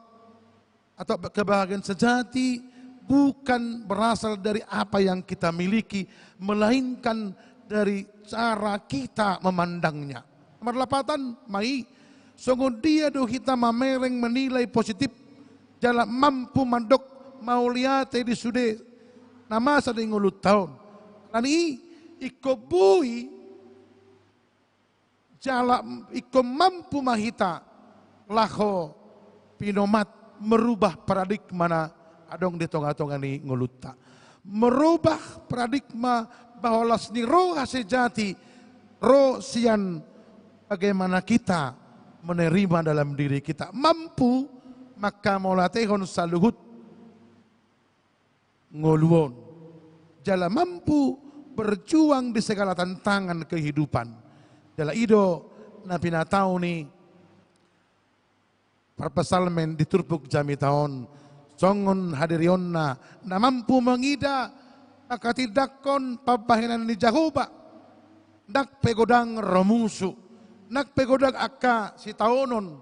atau kebahagiaan sejati bukan berasal dari apa yang kita miliki, melainkan dari cara kita memandangnya. Marlapatan ma i, songon dia do hita mamereng, menilai positif, jala mampu mandok mauliate di sude na masa di ngolunta on. Alani i, ingkon boi jala ingkon mampu ma hita laho pinomat merubah paradigma na adong di tongatonga ni ngolunta. Merubah paradigma bahwa las ni roha sejati ro sian bagaimana kita menerima dalam diri kita. Mampu manghamauliatehon saluhut ngolu on. Jala mampu berjuang di segala tantangan kehidupan. Jala i do na pinatau ni parpsalmen di turpuk jamita on, songon hadirionna na mampu mangida manghatindangkon pambahenan ni Jahowa. Ndang pe godang ro musu, ndang pe godang angka sitaonon,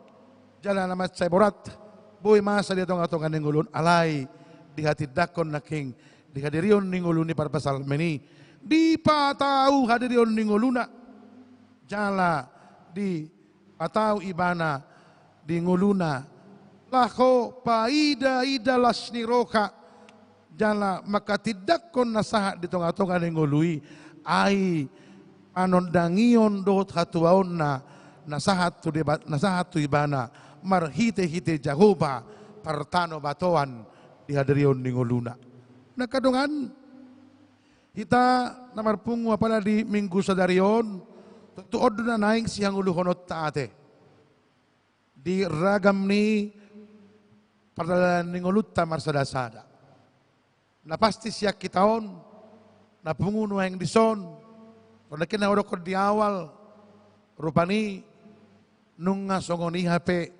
jala na mansai borat boi masa di tongatonga ni ngolu on, alai dihatindangkon nangkin di hadirion ni ngolu ni parpsalmen i, dipatau hadirion ni ngoluna, jala dipatau ibana di ngoluna laho paidaida las ni roha jala manghatindangkon na sahat di tongatonga ni ngolu i. Ai panondangion dohot hatuaonna na sahat tu deba-, na sahat tu ibana marhitehite Jahowa partanobatoan di hadirion ni ngoluna. Na angka dongan, hita na marpungu apala di Minggu sadari on, tontu on do na naeng sihangoluhononta ate di ragam ni pardalanan ni ngolunta marsadasada. Na pasti sian hita on na pungu nuaeng dison, songon na hudokkon di awal, rupani nunga songon i hape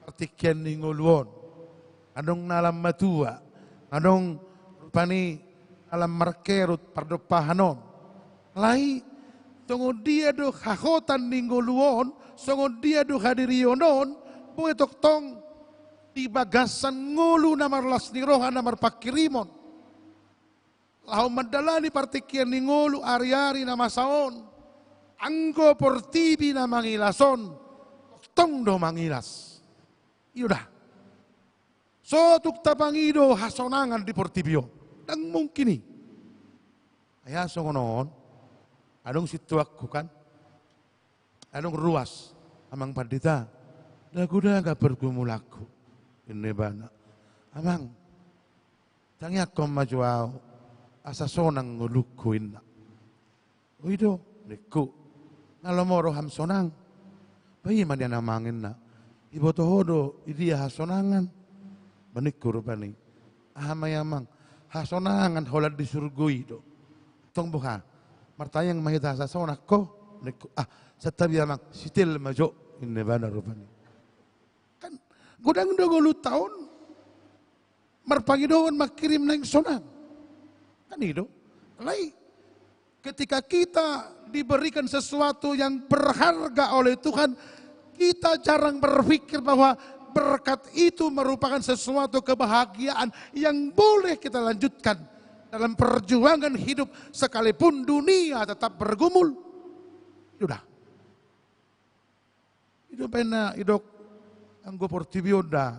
partingkian ni ngolu on. Adong na lam matua, adong rupani dalam markerut pardompahan on. Alai, songon dia do hahotan ni ngolu on, songon dia do hadirion on, boi tongtong di bagasan ngolu na marlas ni roha na marpanghirimon. Laho mandalani partingkian ni ngolu ari-ari na masa on, anggo portibi na mangilas on, tongtong do mangilas. I do da. So tung tapangido hasonangan di portibi on. Ndang mungkin i. Ai songon on, adong sintuangku kan. Adong ruas, Amang Pandita, dagu da pargumulanku. Ninna ibana. Amang, tangiangkon ma jo au, asa sonang ngolungku, ninna. O i do, ningku. Na lomo roham sonang. Paima nian Amang, ninna. Iboto ho do, i dia hasonangan. Ba ningku rupani. Aha ma i Amang, hasonangan holan di surgo i do. Tong boha, martangiang ma hita asa sonang ho. Ningku, ah, santabi Amang, sitel ma jo, ninna ibana rupani. Kan, godang do ngolunta on, marpangidoan manghirim naeng sonang. Kan i do. Alai, ketika kita diberikan sesuatu yang berharga oleh Tuhan, kita jarang berpikir bahwa berkat itu merupakan sesuatu kebahagiaan yang boleh kita lanjutkan dalam perjuangan hidup sekalipun dunia tetap bergumul. Sudah. I do umbahen na didok anggo portibi on da,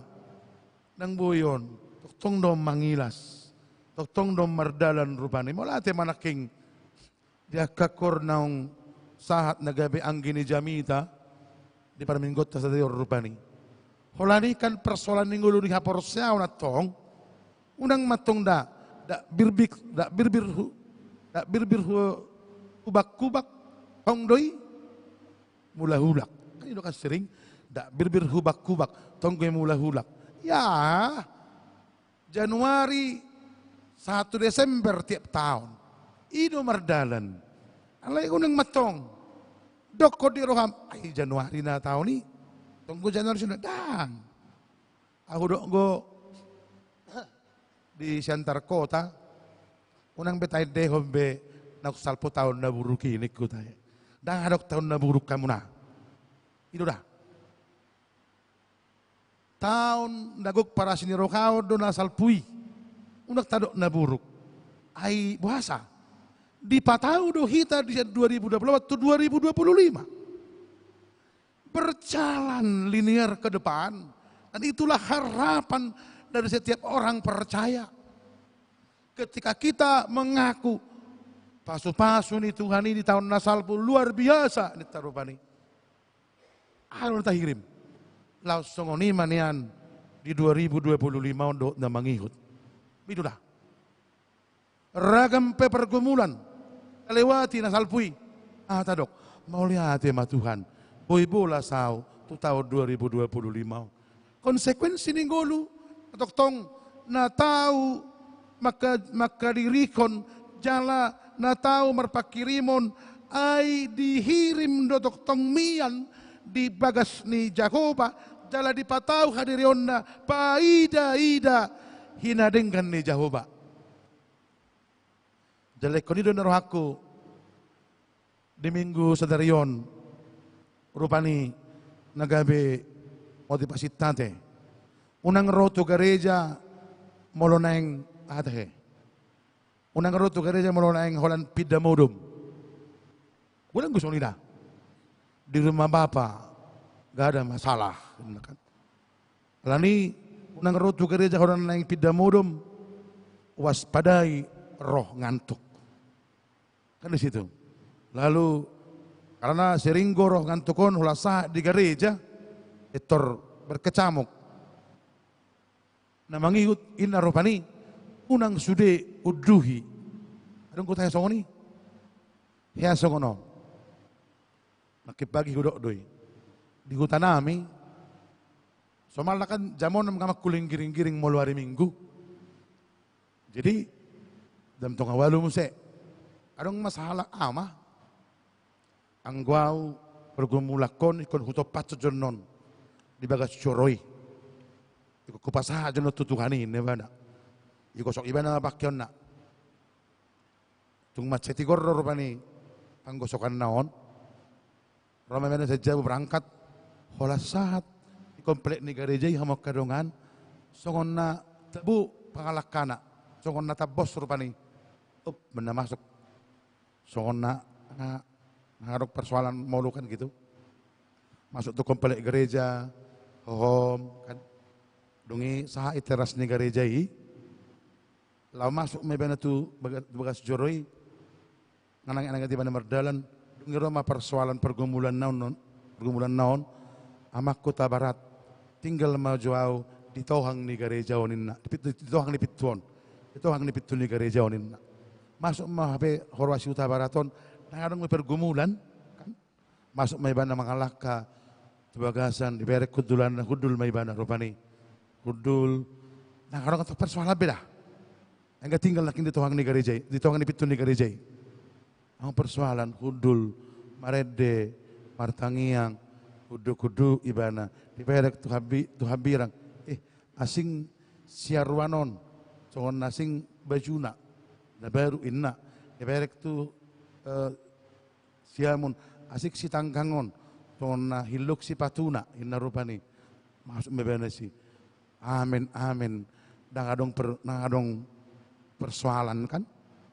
ndang boi on, tongtong do mangilas, tongtong do mardalan rupani. Mauliate ma nangkin di angka angka naung sahat na gabe anggi ni jamita di parmingguonta sadari on rupani. Holan i kan persoalan ni ngolu ni haporseaon antong, unang ma antong da, da birbir, da birbir hu, da birbir hu, hubak-hubak, tong do i mulak-ulak. Kan i do kan sering, da birbir hubak-hubak, tong do i mulak-ulak. Ya, Januari sahat tu Desember tiap taon. I do mardalan. Alai unang ma antong dokkon di roham, ai Januari na taon i. Tong do Januari songon i, ndang. Ahu dok do di Siantar Kota, unang be taendehon be naung salpu taon na buruk i, ningku tahe. Ndang adong taon na buruk hamuna. I do da. Taon na gok parasi ni roha on do na salpu i. Unang tadok na buruk. Ai boasa? Dipatau do hita di sian dua ribu dua puluh empat tu dua ribu dua puluh lima. Berjalan linear ke depan. Dan itulah harapan dari setiap orang percaya. Ketika kita mengaku pasu-pasu ni Tuhan i di taon na salpu luar biasa, ninta rupani. Aha do na tahirim? Laos songon i ma nian di dua ribu dua puluh lima on dohot na mangihut. I do da. Ragam pe pergumulan talewati na salpu i. Aha tadok? Mauliate ma Tuhan, boi bolas au tu taon dua ribu dua puluh lima on. Konsekuensi ni ngolu na tongtong na tau mangka, mangkadirihon jala na tau marpanghirimon, ai dihirim do tongtong mian di bagas ni Jahowa, jala dipatau hadirionna paida-ida hinadenggan ni Jahowa. Jala ingkon i do na rohangku di minggu sadari on, rupani na gabe motivasinta ate. Unang ro tu gareja molo naeng, aha tahe? Unang ro tu gareja molo naeng holan pinda modom. Godang do songon i da. Di rumah Bapa nggak ada masalah, kan. Alani unang ro tu gareja holan naeng pinda modom, waspadai roh ngantuk. Kan di situ. Lalu, karena sering do roh ngantuk on holan sahat di gareja, pintor berkecamuk. Na mangihut ninna rupani, unang sude unduhi. Adong do tahe songon i? Hea songon on. Nangkin pagi hudok do i. Di huta nami, somalna kan jam onom nunga mangkuling giring-giring molo ari Minggu. Jadi, jam tonga ualu muse. Adong ma sahalak ama. Anggo au pergumulanhon ingkon hutompathon jolo on di bagas joro i. Ingkon hupasahat jolo on tu Tuhan i, ninna ibana. Digosok ibana ma pangkeonna. Tung mansai tigor do rupani panggosokanna on. Ro ma ibana sian jabu berangkat, holan sahat di komplek ni gareja i, hamu angka dongan, songon na tabo pangalangkana, songon na tambos rupani. Up, muna masuk. Songon na, na, na adong persoalan molo kan gitu. Masuk tu komplek gareja, hohom, kan. Dung i sahat i teras ni gareja i, laho masuk ma ibana tu baga-, tu bagas joro i, ngananget-anget ibana mardalan, dung i ro ma persoalan pergumulanna on, pergumulanna on, "Amangku Tabarat, tinggal ma jo au di tohang ni gareja on," ninna. Di pintu, di tohang ni pintu on. Di tohang ni pintu ni gareja on ninna. Masuk ma hape huroha si Hutabarat on, ndang adong be pergumulan, kan? Masuk ma ibana mangalangka tu bagasan, dibereng hundulanna, hundul ma ibana rupani. Hundul, ndang adong persoalan be da. Anggo tinggal nangkin di tohang ni gareja i, di tohang ni pintu ni gareja i. Adong persoalan, hundul, marende, martangiang, hunduk-hunduk ibana, dibereng tu hambi-, tu hambirang. Eh, asing siaruan on, songon na asing bajuna, na baru ninna, dibereng tu, eh, siamun, asing sitanggang on, songon na hillok sipatuna, ninna rupani. Masuk ma ibana disi. Amen, amen. Ndang adong per-, ndang adong persoalan kan.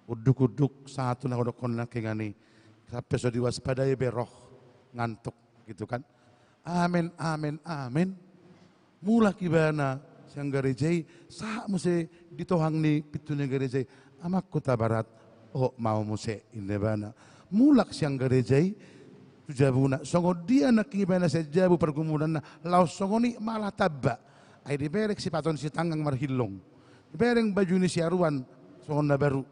Hunduk-hunduk sahat tu na hudokkon nangkiningan i. Sampe so diwaspadai be roh, ngantuk gitu kan. Amen, amen, amen. Mulak ibana sian gareja i, sahat muse di tohang ni pintu ni gareja i. "Amangku Tabarat, hot ma au muse," ninna ibana. Mulak sian gareja i tu jabuna. Songon dia nangkin ibana sian jabu pergumulanna, laos songon i malah tamba. Ai dibereng sipatu ni sitanggang marhillong. Dibereng baju ni siaruan songon na baru.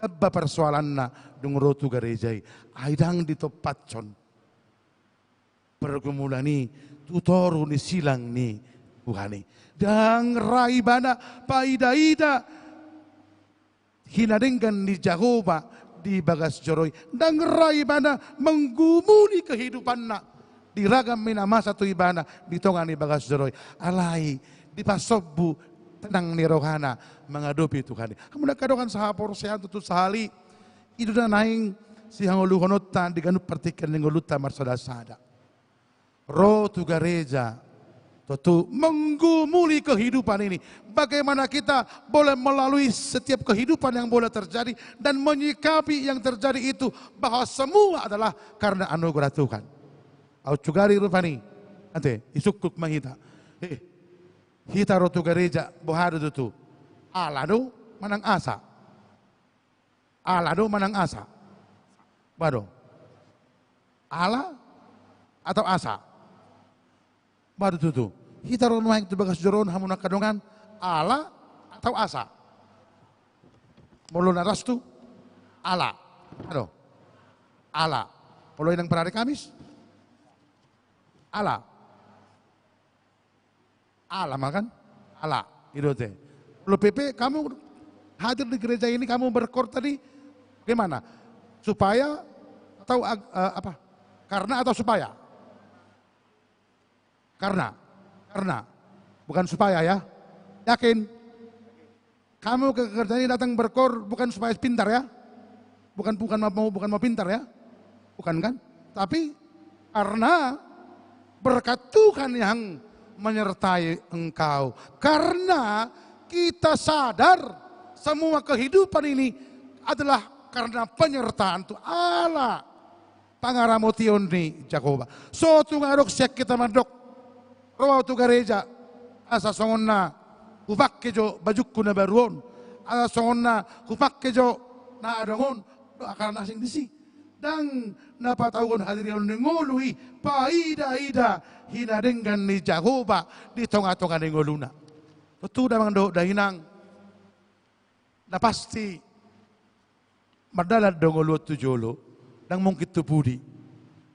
Tamba persoalanna dung ro tu gareja i. Ai ndang ditompathon pergumulan i tu toru ni silang ni Tuhan i. Ndang ra ibana paida-ida hinadenggan ni Jahowa di bagas joro i. Ndang ra ibana menggumuli kehidupanna di ragam ni na masa tu ibana di tonga ni bagas joro i. Alai dipasombu tenang ni rohana mangadopi Tuhan i. Hamu angka dongan sahaporseaon, tutu sahali i do na naeng sihangoluhononta di ganup partingkian ni ngolunta marsada-sada. Ro tu gareja, tutu menggumuli kehidupan ini. Bagaimana kita boleh melalui setiap kehidupan yang boleh terjadi dan menyikapi yang terjadi itu bahwa semua adalah karena anugerah Tuhan. Au sugari rupani. Ate, disungkun ma hita. Eh, hita ro tu gareja, boha do tutu? Ala do manang asa? Ala do manang asa? Boha do? Ala atau asa? Boha do tutu? Hita ro nuaeng tu bagas joro on, hamu angka dongan, ala atau asa? Molo na ras tu ala. Boha do? Ala. Molo inang parhari Kamis? Ala. Ala ma kan? Ala. I do ate. Molo P P, kamu hadir di gereja ini, kamu berkoar tadi bagaimana? Supaya atau ag-, eh, apa? Karena atau supaya? Karena. Karena. Bukan supaya ya. Yakin? Kamu ke gereja ini datang berkoar bukan supaya pintar ya. Bukan, bukan mau, bukan mau pintar ya. Bukan kan? Tapi karena berkat Tuhan yang menyertai engkau. Karena kita sadar semua kehidupan ini adalah karena penyertaan Tuhan. Ala pangaramotion ni Jahowa. So tung adong sian hita mandok, ro au tu gareja, asa songon na hupangke jo bajungku na baru on, asa songon na hupangke jo na adong on, dohot angka na asing disi. Ndang na patauhon hadirion ni ngolu i, paida-ida hinadenggan ni Jahowa di tonga-tonga ni ngoluna. Tutu damang dohot dainang, na pasti mardalan do ngolu on tu jolo, ndang mungkin tu pudi.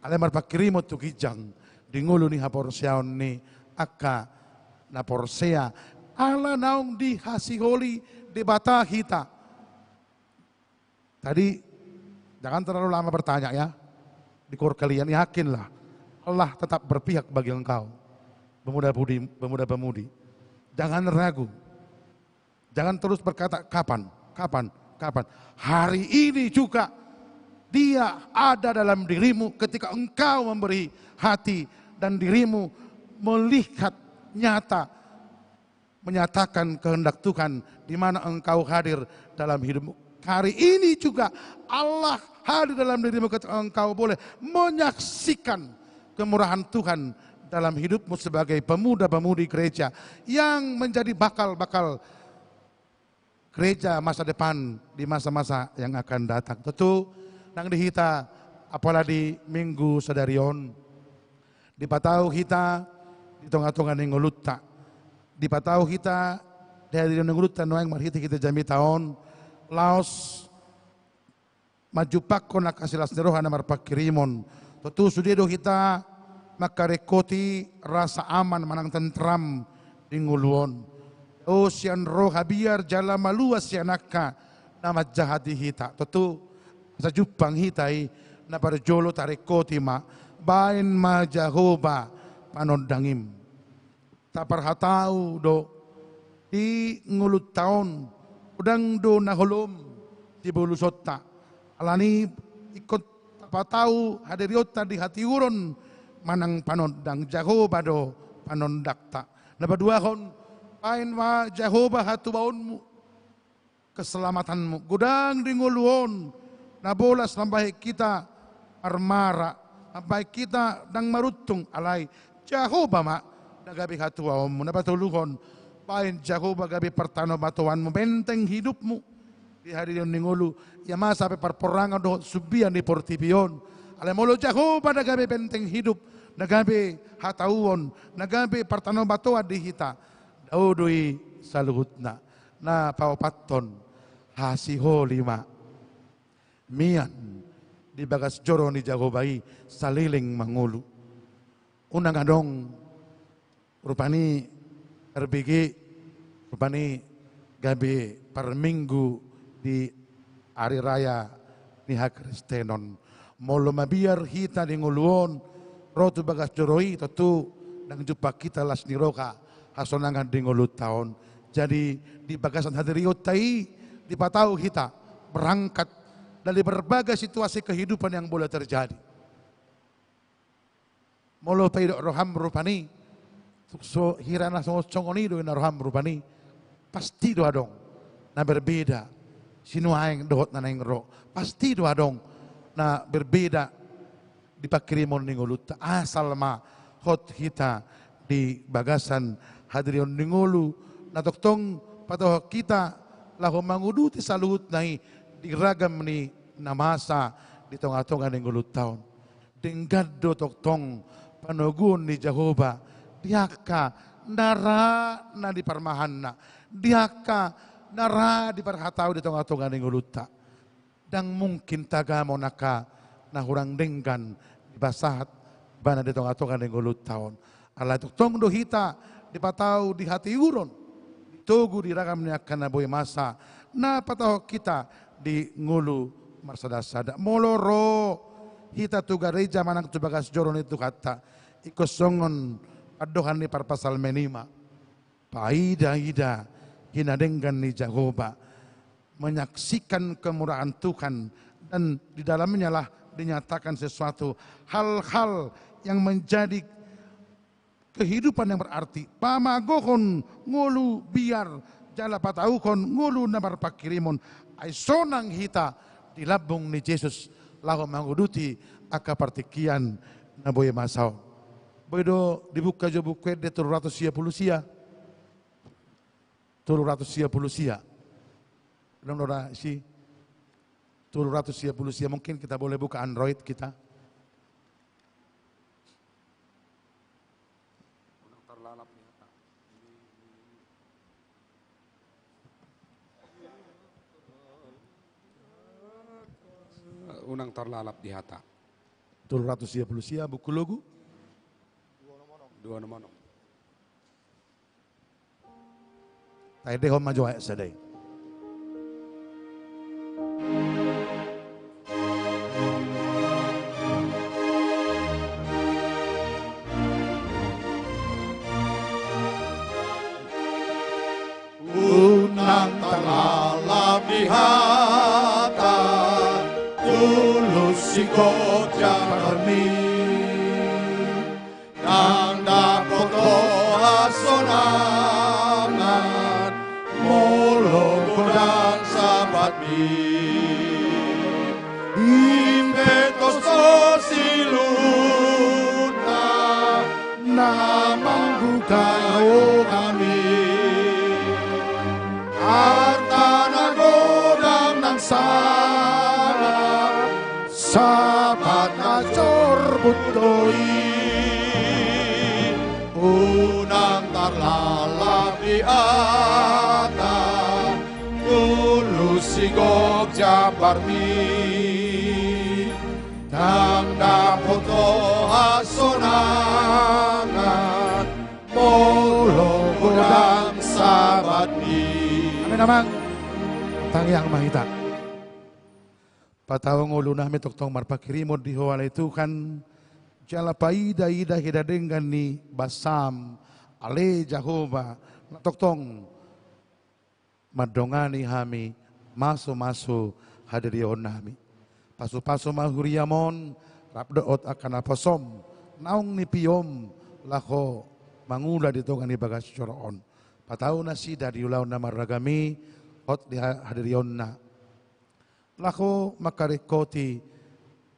Alai marpanghirimon tu ginjang di ngolu ni haporseaon ni angka na porsea. Ala naung dihasiholi Debata hita. Tadi, jangan terlalu lama bertanya ya. Di koor kalian, yakinlah. Allah tetap berpihak bagi engkau. Pemuda-pudi, pemuda-pemudi. Jangan ragu. Jangan terus berkata, "Kapan? Kapan?" Kapan? Hari ini juga Dia ada dalam dirimu ketika engkau memberi hati dan dirimu melihat nyata, menyatakan kehendak Tuhan di mana engkau hadir dalam hidupmu. Hari ini juga Allah hadir dalam dirimu ketika engkau boleh menyaksikan kemurahan Tuhan dalam hidupmu sebagai pemuda-pemudi gereja yang menjadi bakal-bakal gereja masa depan di masa-masa yang akan datang. Tontu nang di hita, apala di Minggu sadari on, dipatau hita di tonga-tonga ni ngolunta. Dipatau hita di hadirin ni ngolunta nuaeng marhite hita jamita on, laos manjumpangkon angka silas ni roha na marpangkirimon. Tontu sude do hita mangkaringkoti rasa aman manang tentram di ngolu on. Dao sian roha biar jala malua sian angka na manjahati hita. Tontu asa jumpang hita i, na parjolo taringkoti ma, baen ma Jahowa panondangim. Taparhatau do di ngolunta on, godang do na holom di bolusonta. Alani ingkon tapatau hadirionta di hatiuron manang panondang, Jahowa do panondangta. Na paduahon, baen ma Jahowa hatuaonmu, keselamatanmu. Godang di ngolu on na bolas mambahen hita marmara, mambahen hita ndang maruntung, alai Jahowa ma na gabe hatuaonmu. Na patoluhon, baen Jahowa gabe partanobatoanmu, benteng hidupmu di hadirin ni ngolu, ia masa pe parporangan dohot sumbian di portibi on. Alai molo Jahowa na gabe benteng hidup, na gabe hatuaon, na gabe partanobatoan di hita, dao do i saluhutna. Na paopathon, hasiholi ma. Mian di bagas joro ni Jahowa i saleleng mangolu. Unang adong rupani R B G, rupani gabe parminggu di ari raya ni hakristenon. Molo mabiar hita di ngolu on, ro tu bagas joro i, tontu ndang jumpang hita las ni roha, hasonangan di ngolunta on. Jadi di bagasan hadirionta i dipatau hita berangkat dari berbagai situasi kehidupan yang boleh terjadi. Molo pe didok roham rupani, so, hira na songon, songon i do na roham rupani, pasti do adong na berbeda sinuaeng dohot na naeng ro. Pasti do adong na berbeda di pangkirimon ni ngolunta. Asal ma hot hita di bagasan hadirion ni ngolu, na tongtong patohon hita laho manguduti saluhutna i di ragam ni na masa di tonga-tonga ni ngolunta on. Denggan do tongtong panoguon ni Jahowa di angka na ra na di parmahanna, di angka na ra di parhatau di tonga-tonga ni ngolunta. Ndang mungkin tagamon angka na hurang denggan dipasahat ibana di tonga-tonga ni ngolunta on. Alai tongtong do hita dipatau di hatiuron, ditogu di ragam ni angka na boi masa, na patohon hita di ngolu marsada-sada. Molo ro hita tu gareja manang tu bagas joro ni Tuhanta, ingkon songon pandohan ni parpsalmen i ma. Paida-ida hinadenggan ni Jahowa, menyaksikan kemurahan Tuhan, dan di dalamnya lah dinyatakan sesuatu hal-hal yang menjadi kehidupan yang berarti. Pamagohon ngolu biar jala patauhon ngolu na marpangkirimon. Ai sonang hita di lambung ni Jesus laho manguduti angka partingkian na boi masa on. Boi do dibuka jo Buku Ende tolu ratus sia pulu sia. Tolu ratus sia pulu sia. Ulang do ra si tolu ratus sia pulu sia. Mungkin kita boleh buka Android kita. Unang tarlalap di hata. Tolu ratus sia pulu sia, Buku Logu. Dua onom onom. Taendehon ma jo ayat sada i. Unang tarlalap di hata. Jabarmi, ndang dapot ho hasonangan, molo godang sabatmi. Impetos do siluhutna na manggohi hami. Arta na godang nang sada, sabat na jorbut do i. Unang tarlalap di hata, tulus sigok jambarmi. Ndang dapot ho hasonangan, molo godang sabatmi. Amin, amang. Tangiang ma hita. Patau ngolunami tongtong marpanghirimon di Ho ale Tuhan, jala paida-ida hinadenggan ni basam, ale Jahowa, na tongtong mandongani hami, maso-maso hadirionnami. Pasu-pasu ma huriam on, rap dohot angka naposom, naung nipiom, laho mangula di tonga ni bagas joro on. Patau nasida di ulaon na marragam i, hot di ha-, hadirionna. Laho mangkaringkoti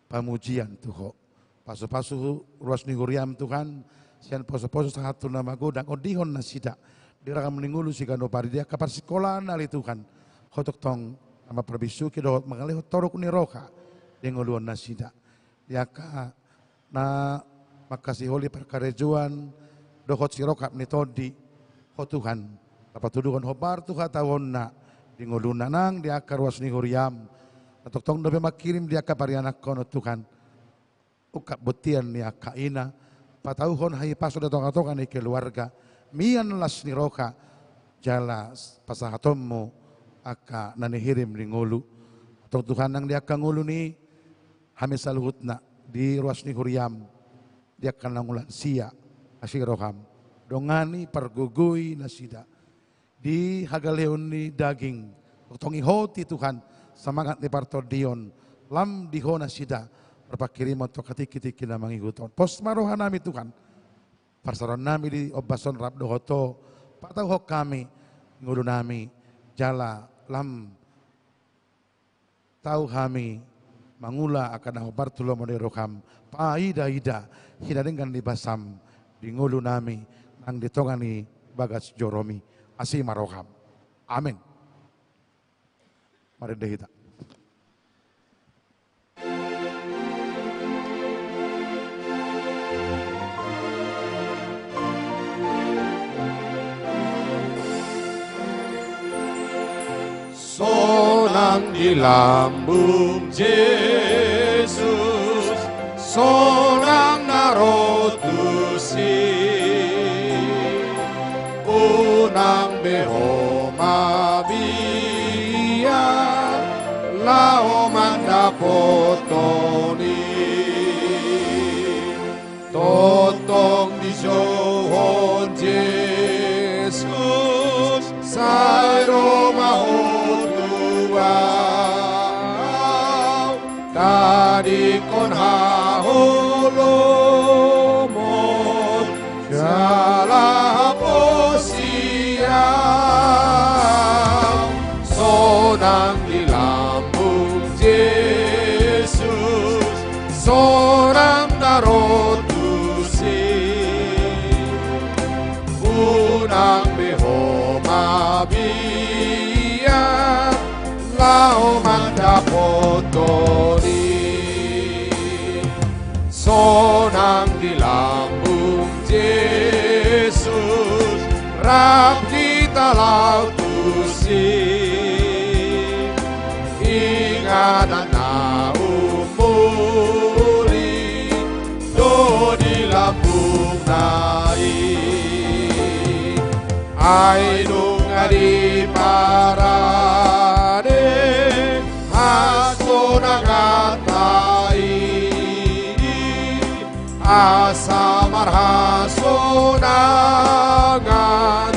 pamujian tu Ho. Pasu-pasu ruas ni huriam Tuhan, sian poso-poso sahat tu na magodang, ondihon nasida di ragam ni ngolu siganup ari, di angka parsikolaan ale Tuhan. Ho tongtong na mamparbisuhi dohot mangalehon toruk ni roha di ngoluon nasida. Di angka na mangkasiholi parkarejoan dohot sirongkap ni tondi, Ho Tuhan, na patuduhon hombar tu hataonna di ngoluna nang di angka ruas ni huriam, na tongtong dope mangkirim di angka parianakhon on Tuhan. Ungkap bontean ni angka ina, patauhon hahipason di tonga-tonga ni keluarga, mian las ni roha, jala pasahatonmu angka na nihirim ni ngolu. Tong Tuhan nang di angka ngolu ni hami saluhutna di ruas ni huriam, di angka naung lansia, asi roham, dongani pargogoi nasida di hagaleon ni daging, tong ihoti Tuhan, samangat ni partondion, lam di Ho nasida, marpanghirimon tu angka tingki-tingki na mangihut on. Pos ma rohanami Tuhan, parsaorannami di ombas on rap dohot Ho, patauhon hami, ngolunami, jala lam tau hami mangula angka na hombar tu lomo ni roham, paida-ida hinadenggan ni basam di ngolunami nang di tonga ni bagas joromi, asi ma roham. Amin. Marende hita. Sonang di lambung Jesus, sonang na ro tusi. Unang be ho mabiar, laho mandapothon i. Tongtong dijouhon Jesus, sai ro ma ho tu ahu, tadingkon haholomon, jala haposi ahu. Sonang di lambung Jesus, sonang na ro tusi. Unang be ho mabiar, laho mandapothon i. Sonang di lambung Jesus, rap hita laho tusi. Inganan na umuli do di lambungna i. Ai nunga diparade hasonanganta i, asa marhasonangan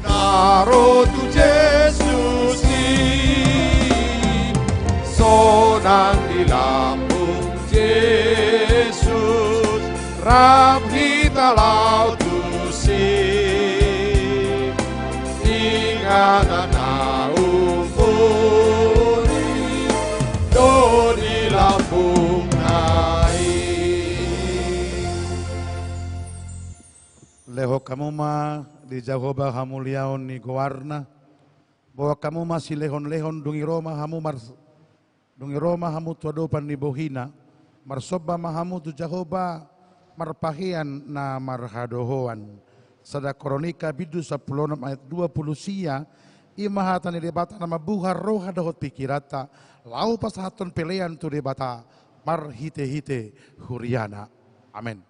na ro tu Jesus i. Sonang di lambung Kalau tusi ingatan na umpuri do di lambungna i. Lehon hamu ma di Jahowa hamuliaon ni goarna. Boan hamu ma silehonlehon, dung i ro ma hamu mar-, dung i ro ma hamu tu adopan ni bohina, marsomba ma hamu tu Jahowa marpahean na marhadohoan. Sada Kronika bindu sampulu onom ayat dua pulu sia, i ma hata ni Debata na mambuhar roha dohot pingkiranta, laho pasahathon pelean tu Debata marhitehite huriana. Amen.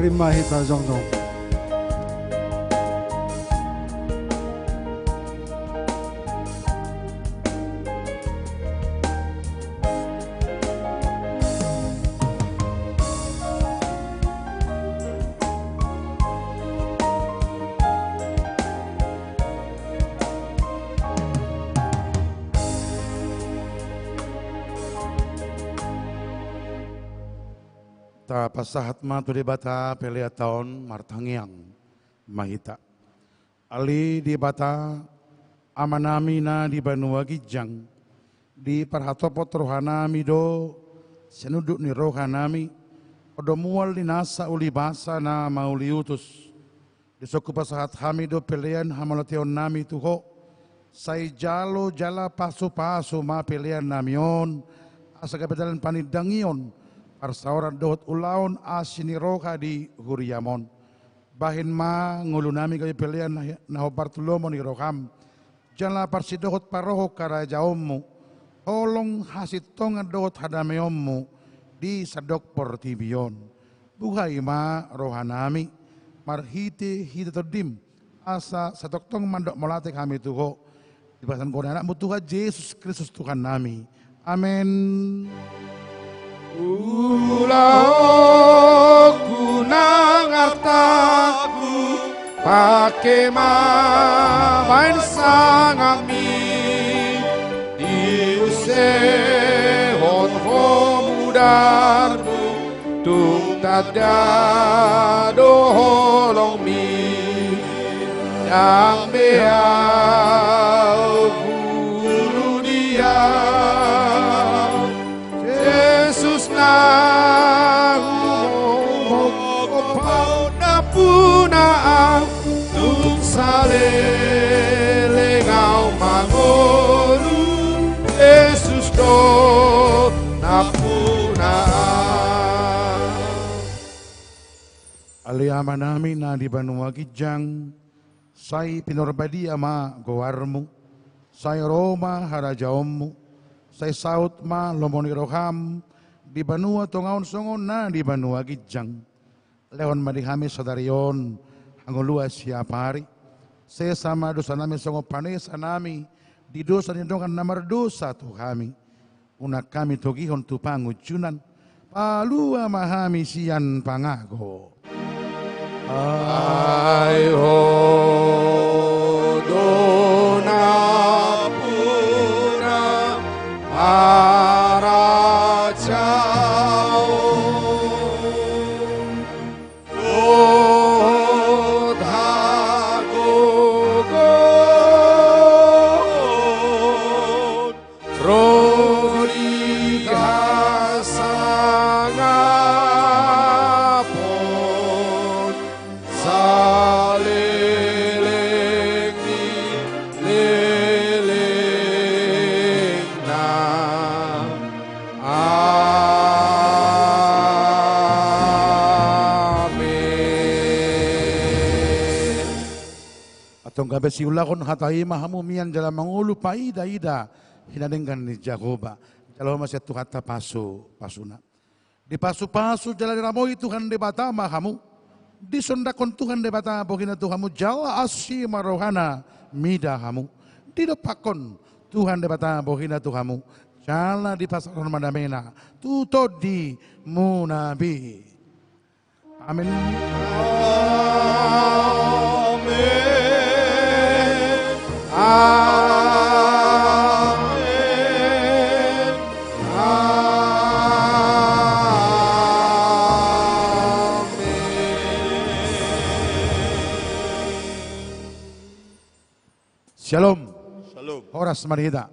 Rima hita jongjong. Tapasahat ma tu Debata peleanta on, martangiang ma hita. Ale Debata, Amanami na di banua ginjang, diparhatopot rohanami do sinunduk ni rohanami, on do mual ni nasa ulibasa na mauliutus. Dison hupasahat hami do pelean hamauliateonnami tu Ho. Sai jalo jala pasupasu ma peleannami on, asa gabe dalan panindangion, parsaoran dohot ulaon asi ni roha di huriam on. Bahen ma ngolunami gabe pelean na, na hombar tu lomo ni roham, jala parsindohot parohon harajaonmu, holong hasintongan dohot hadameonmu di sandok portibi on. Buhai ma rohanami marhite hita tondim, asa sai tongtong mandok mauliate hami tu Ho, di bagasan goar ni Anakmu Tuhan Jesus Kristus Tuhannami. Amen. Ulaonku nang artangku, pangke ma baen sangapmi, diusehon Ho mudarmu, tung tanda do holongmi. Ndang be ahu guru di Ahu, Jesus na humongkop Ho, nampuna ahu, tung saleleng ahu mangolu, Jesus do nampuna ahu. Ale Amanami na di banua ginjang, sai pinarbadia ma goarmu, sai ro ma harajaonmu, sai saut ma lomo ni roham, di banua tonga on songon na di banua ginjang. Lehon ma di hami sadari on hangoluan siapari. Sesa ma dosanami songon panesanami di dosa ni dongan na mardosa tu hami. Unang hami togihon tu pangunjunan. Palua ma hami sian pangago. Ai Ho do nampuna, harajaon dohot hagogoon, ro di hasangapon saleleng ni lelengna. Amen. Antong gabe siulahon hata i ma hamu mian jala mangolu paidaida hinadenggan ni Jahowa. Jalo ma sian Tuhanta pasupasuna. Dipasupasu jala diramoti Tuhan Debata ma hamu. Disondangkon Tuhan Debata bohina tu hamu jala asi ma rohana mida hamu. Didompakkon Tuhan Debata bohina tu hamu jala dipasaorhon ma damena tu tondimuna be. Amen. Amen. Amen. Amen. Shalom. Shalom. Horas ma di hita.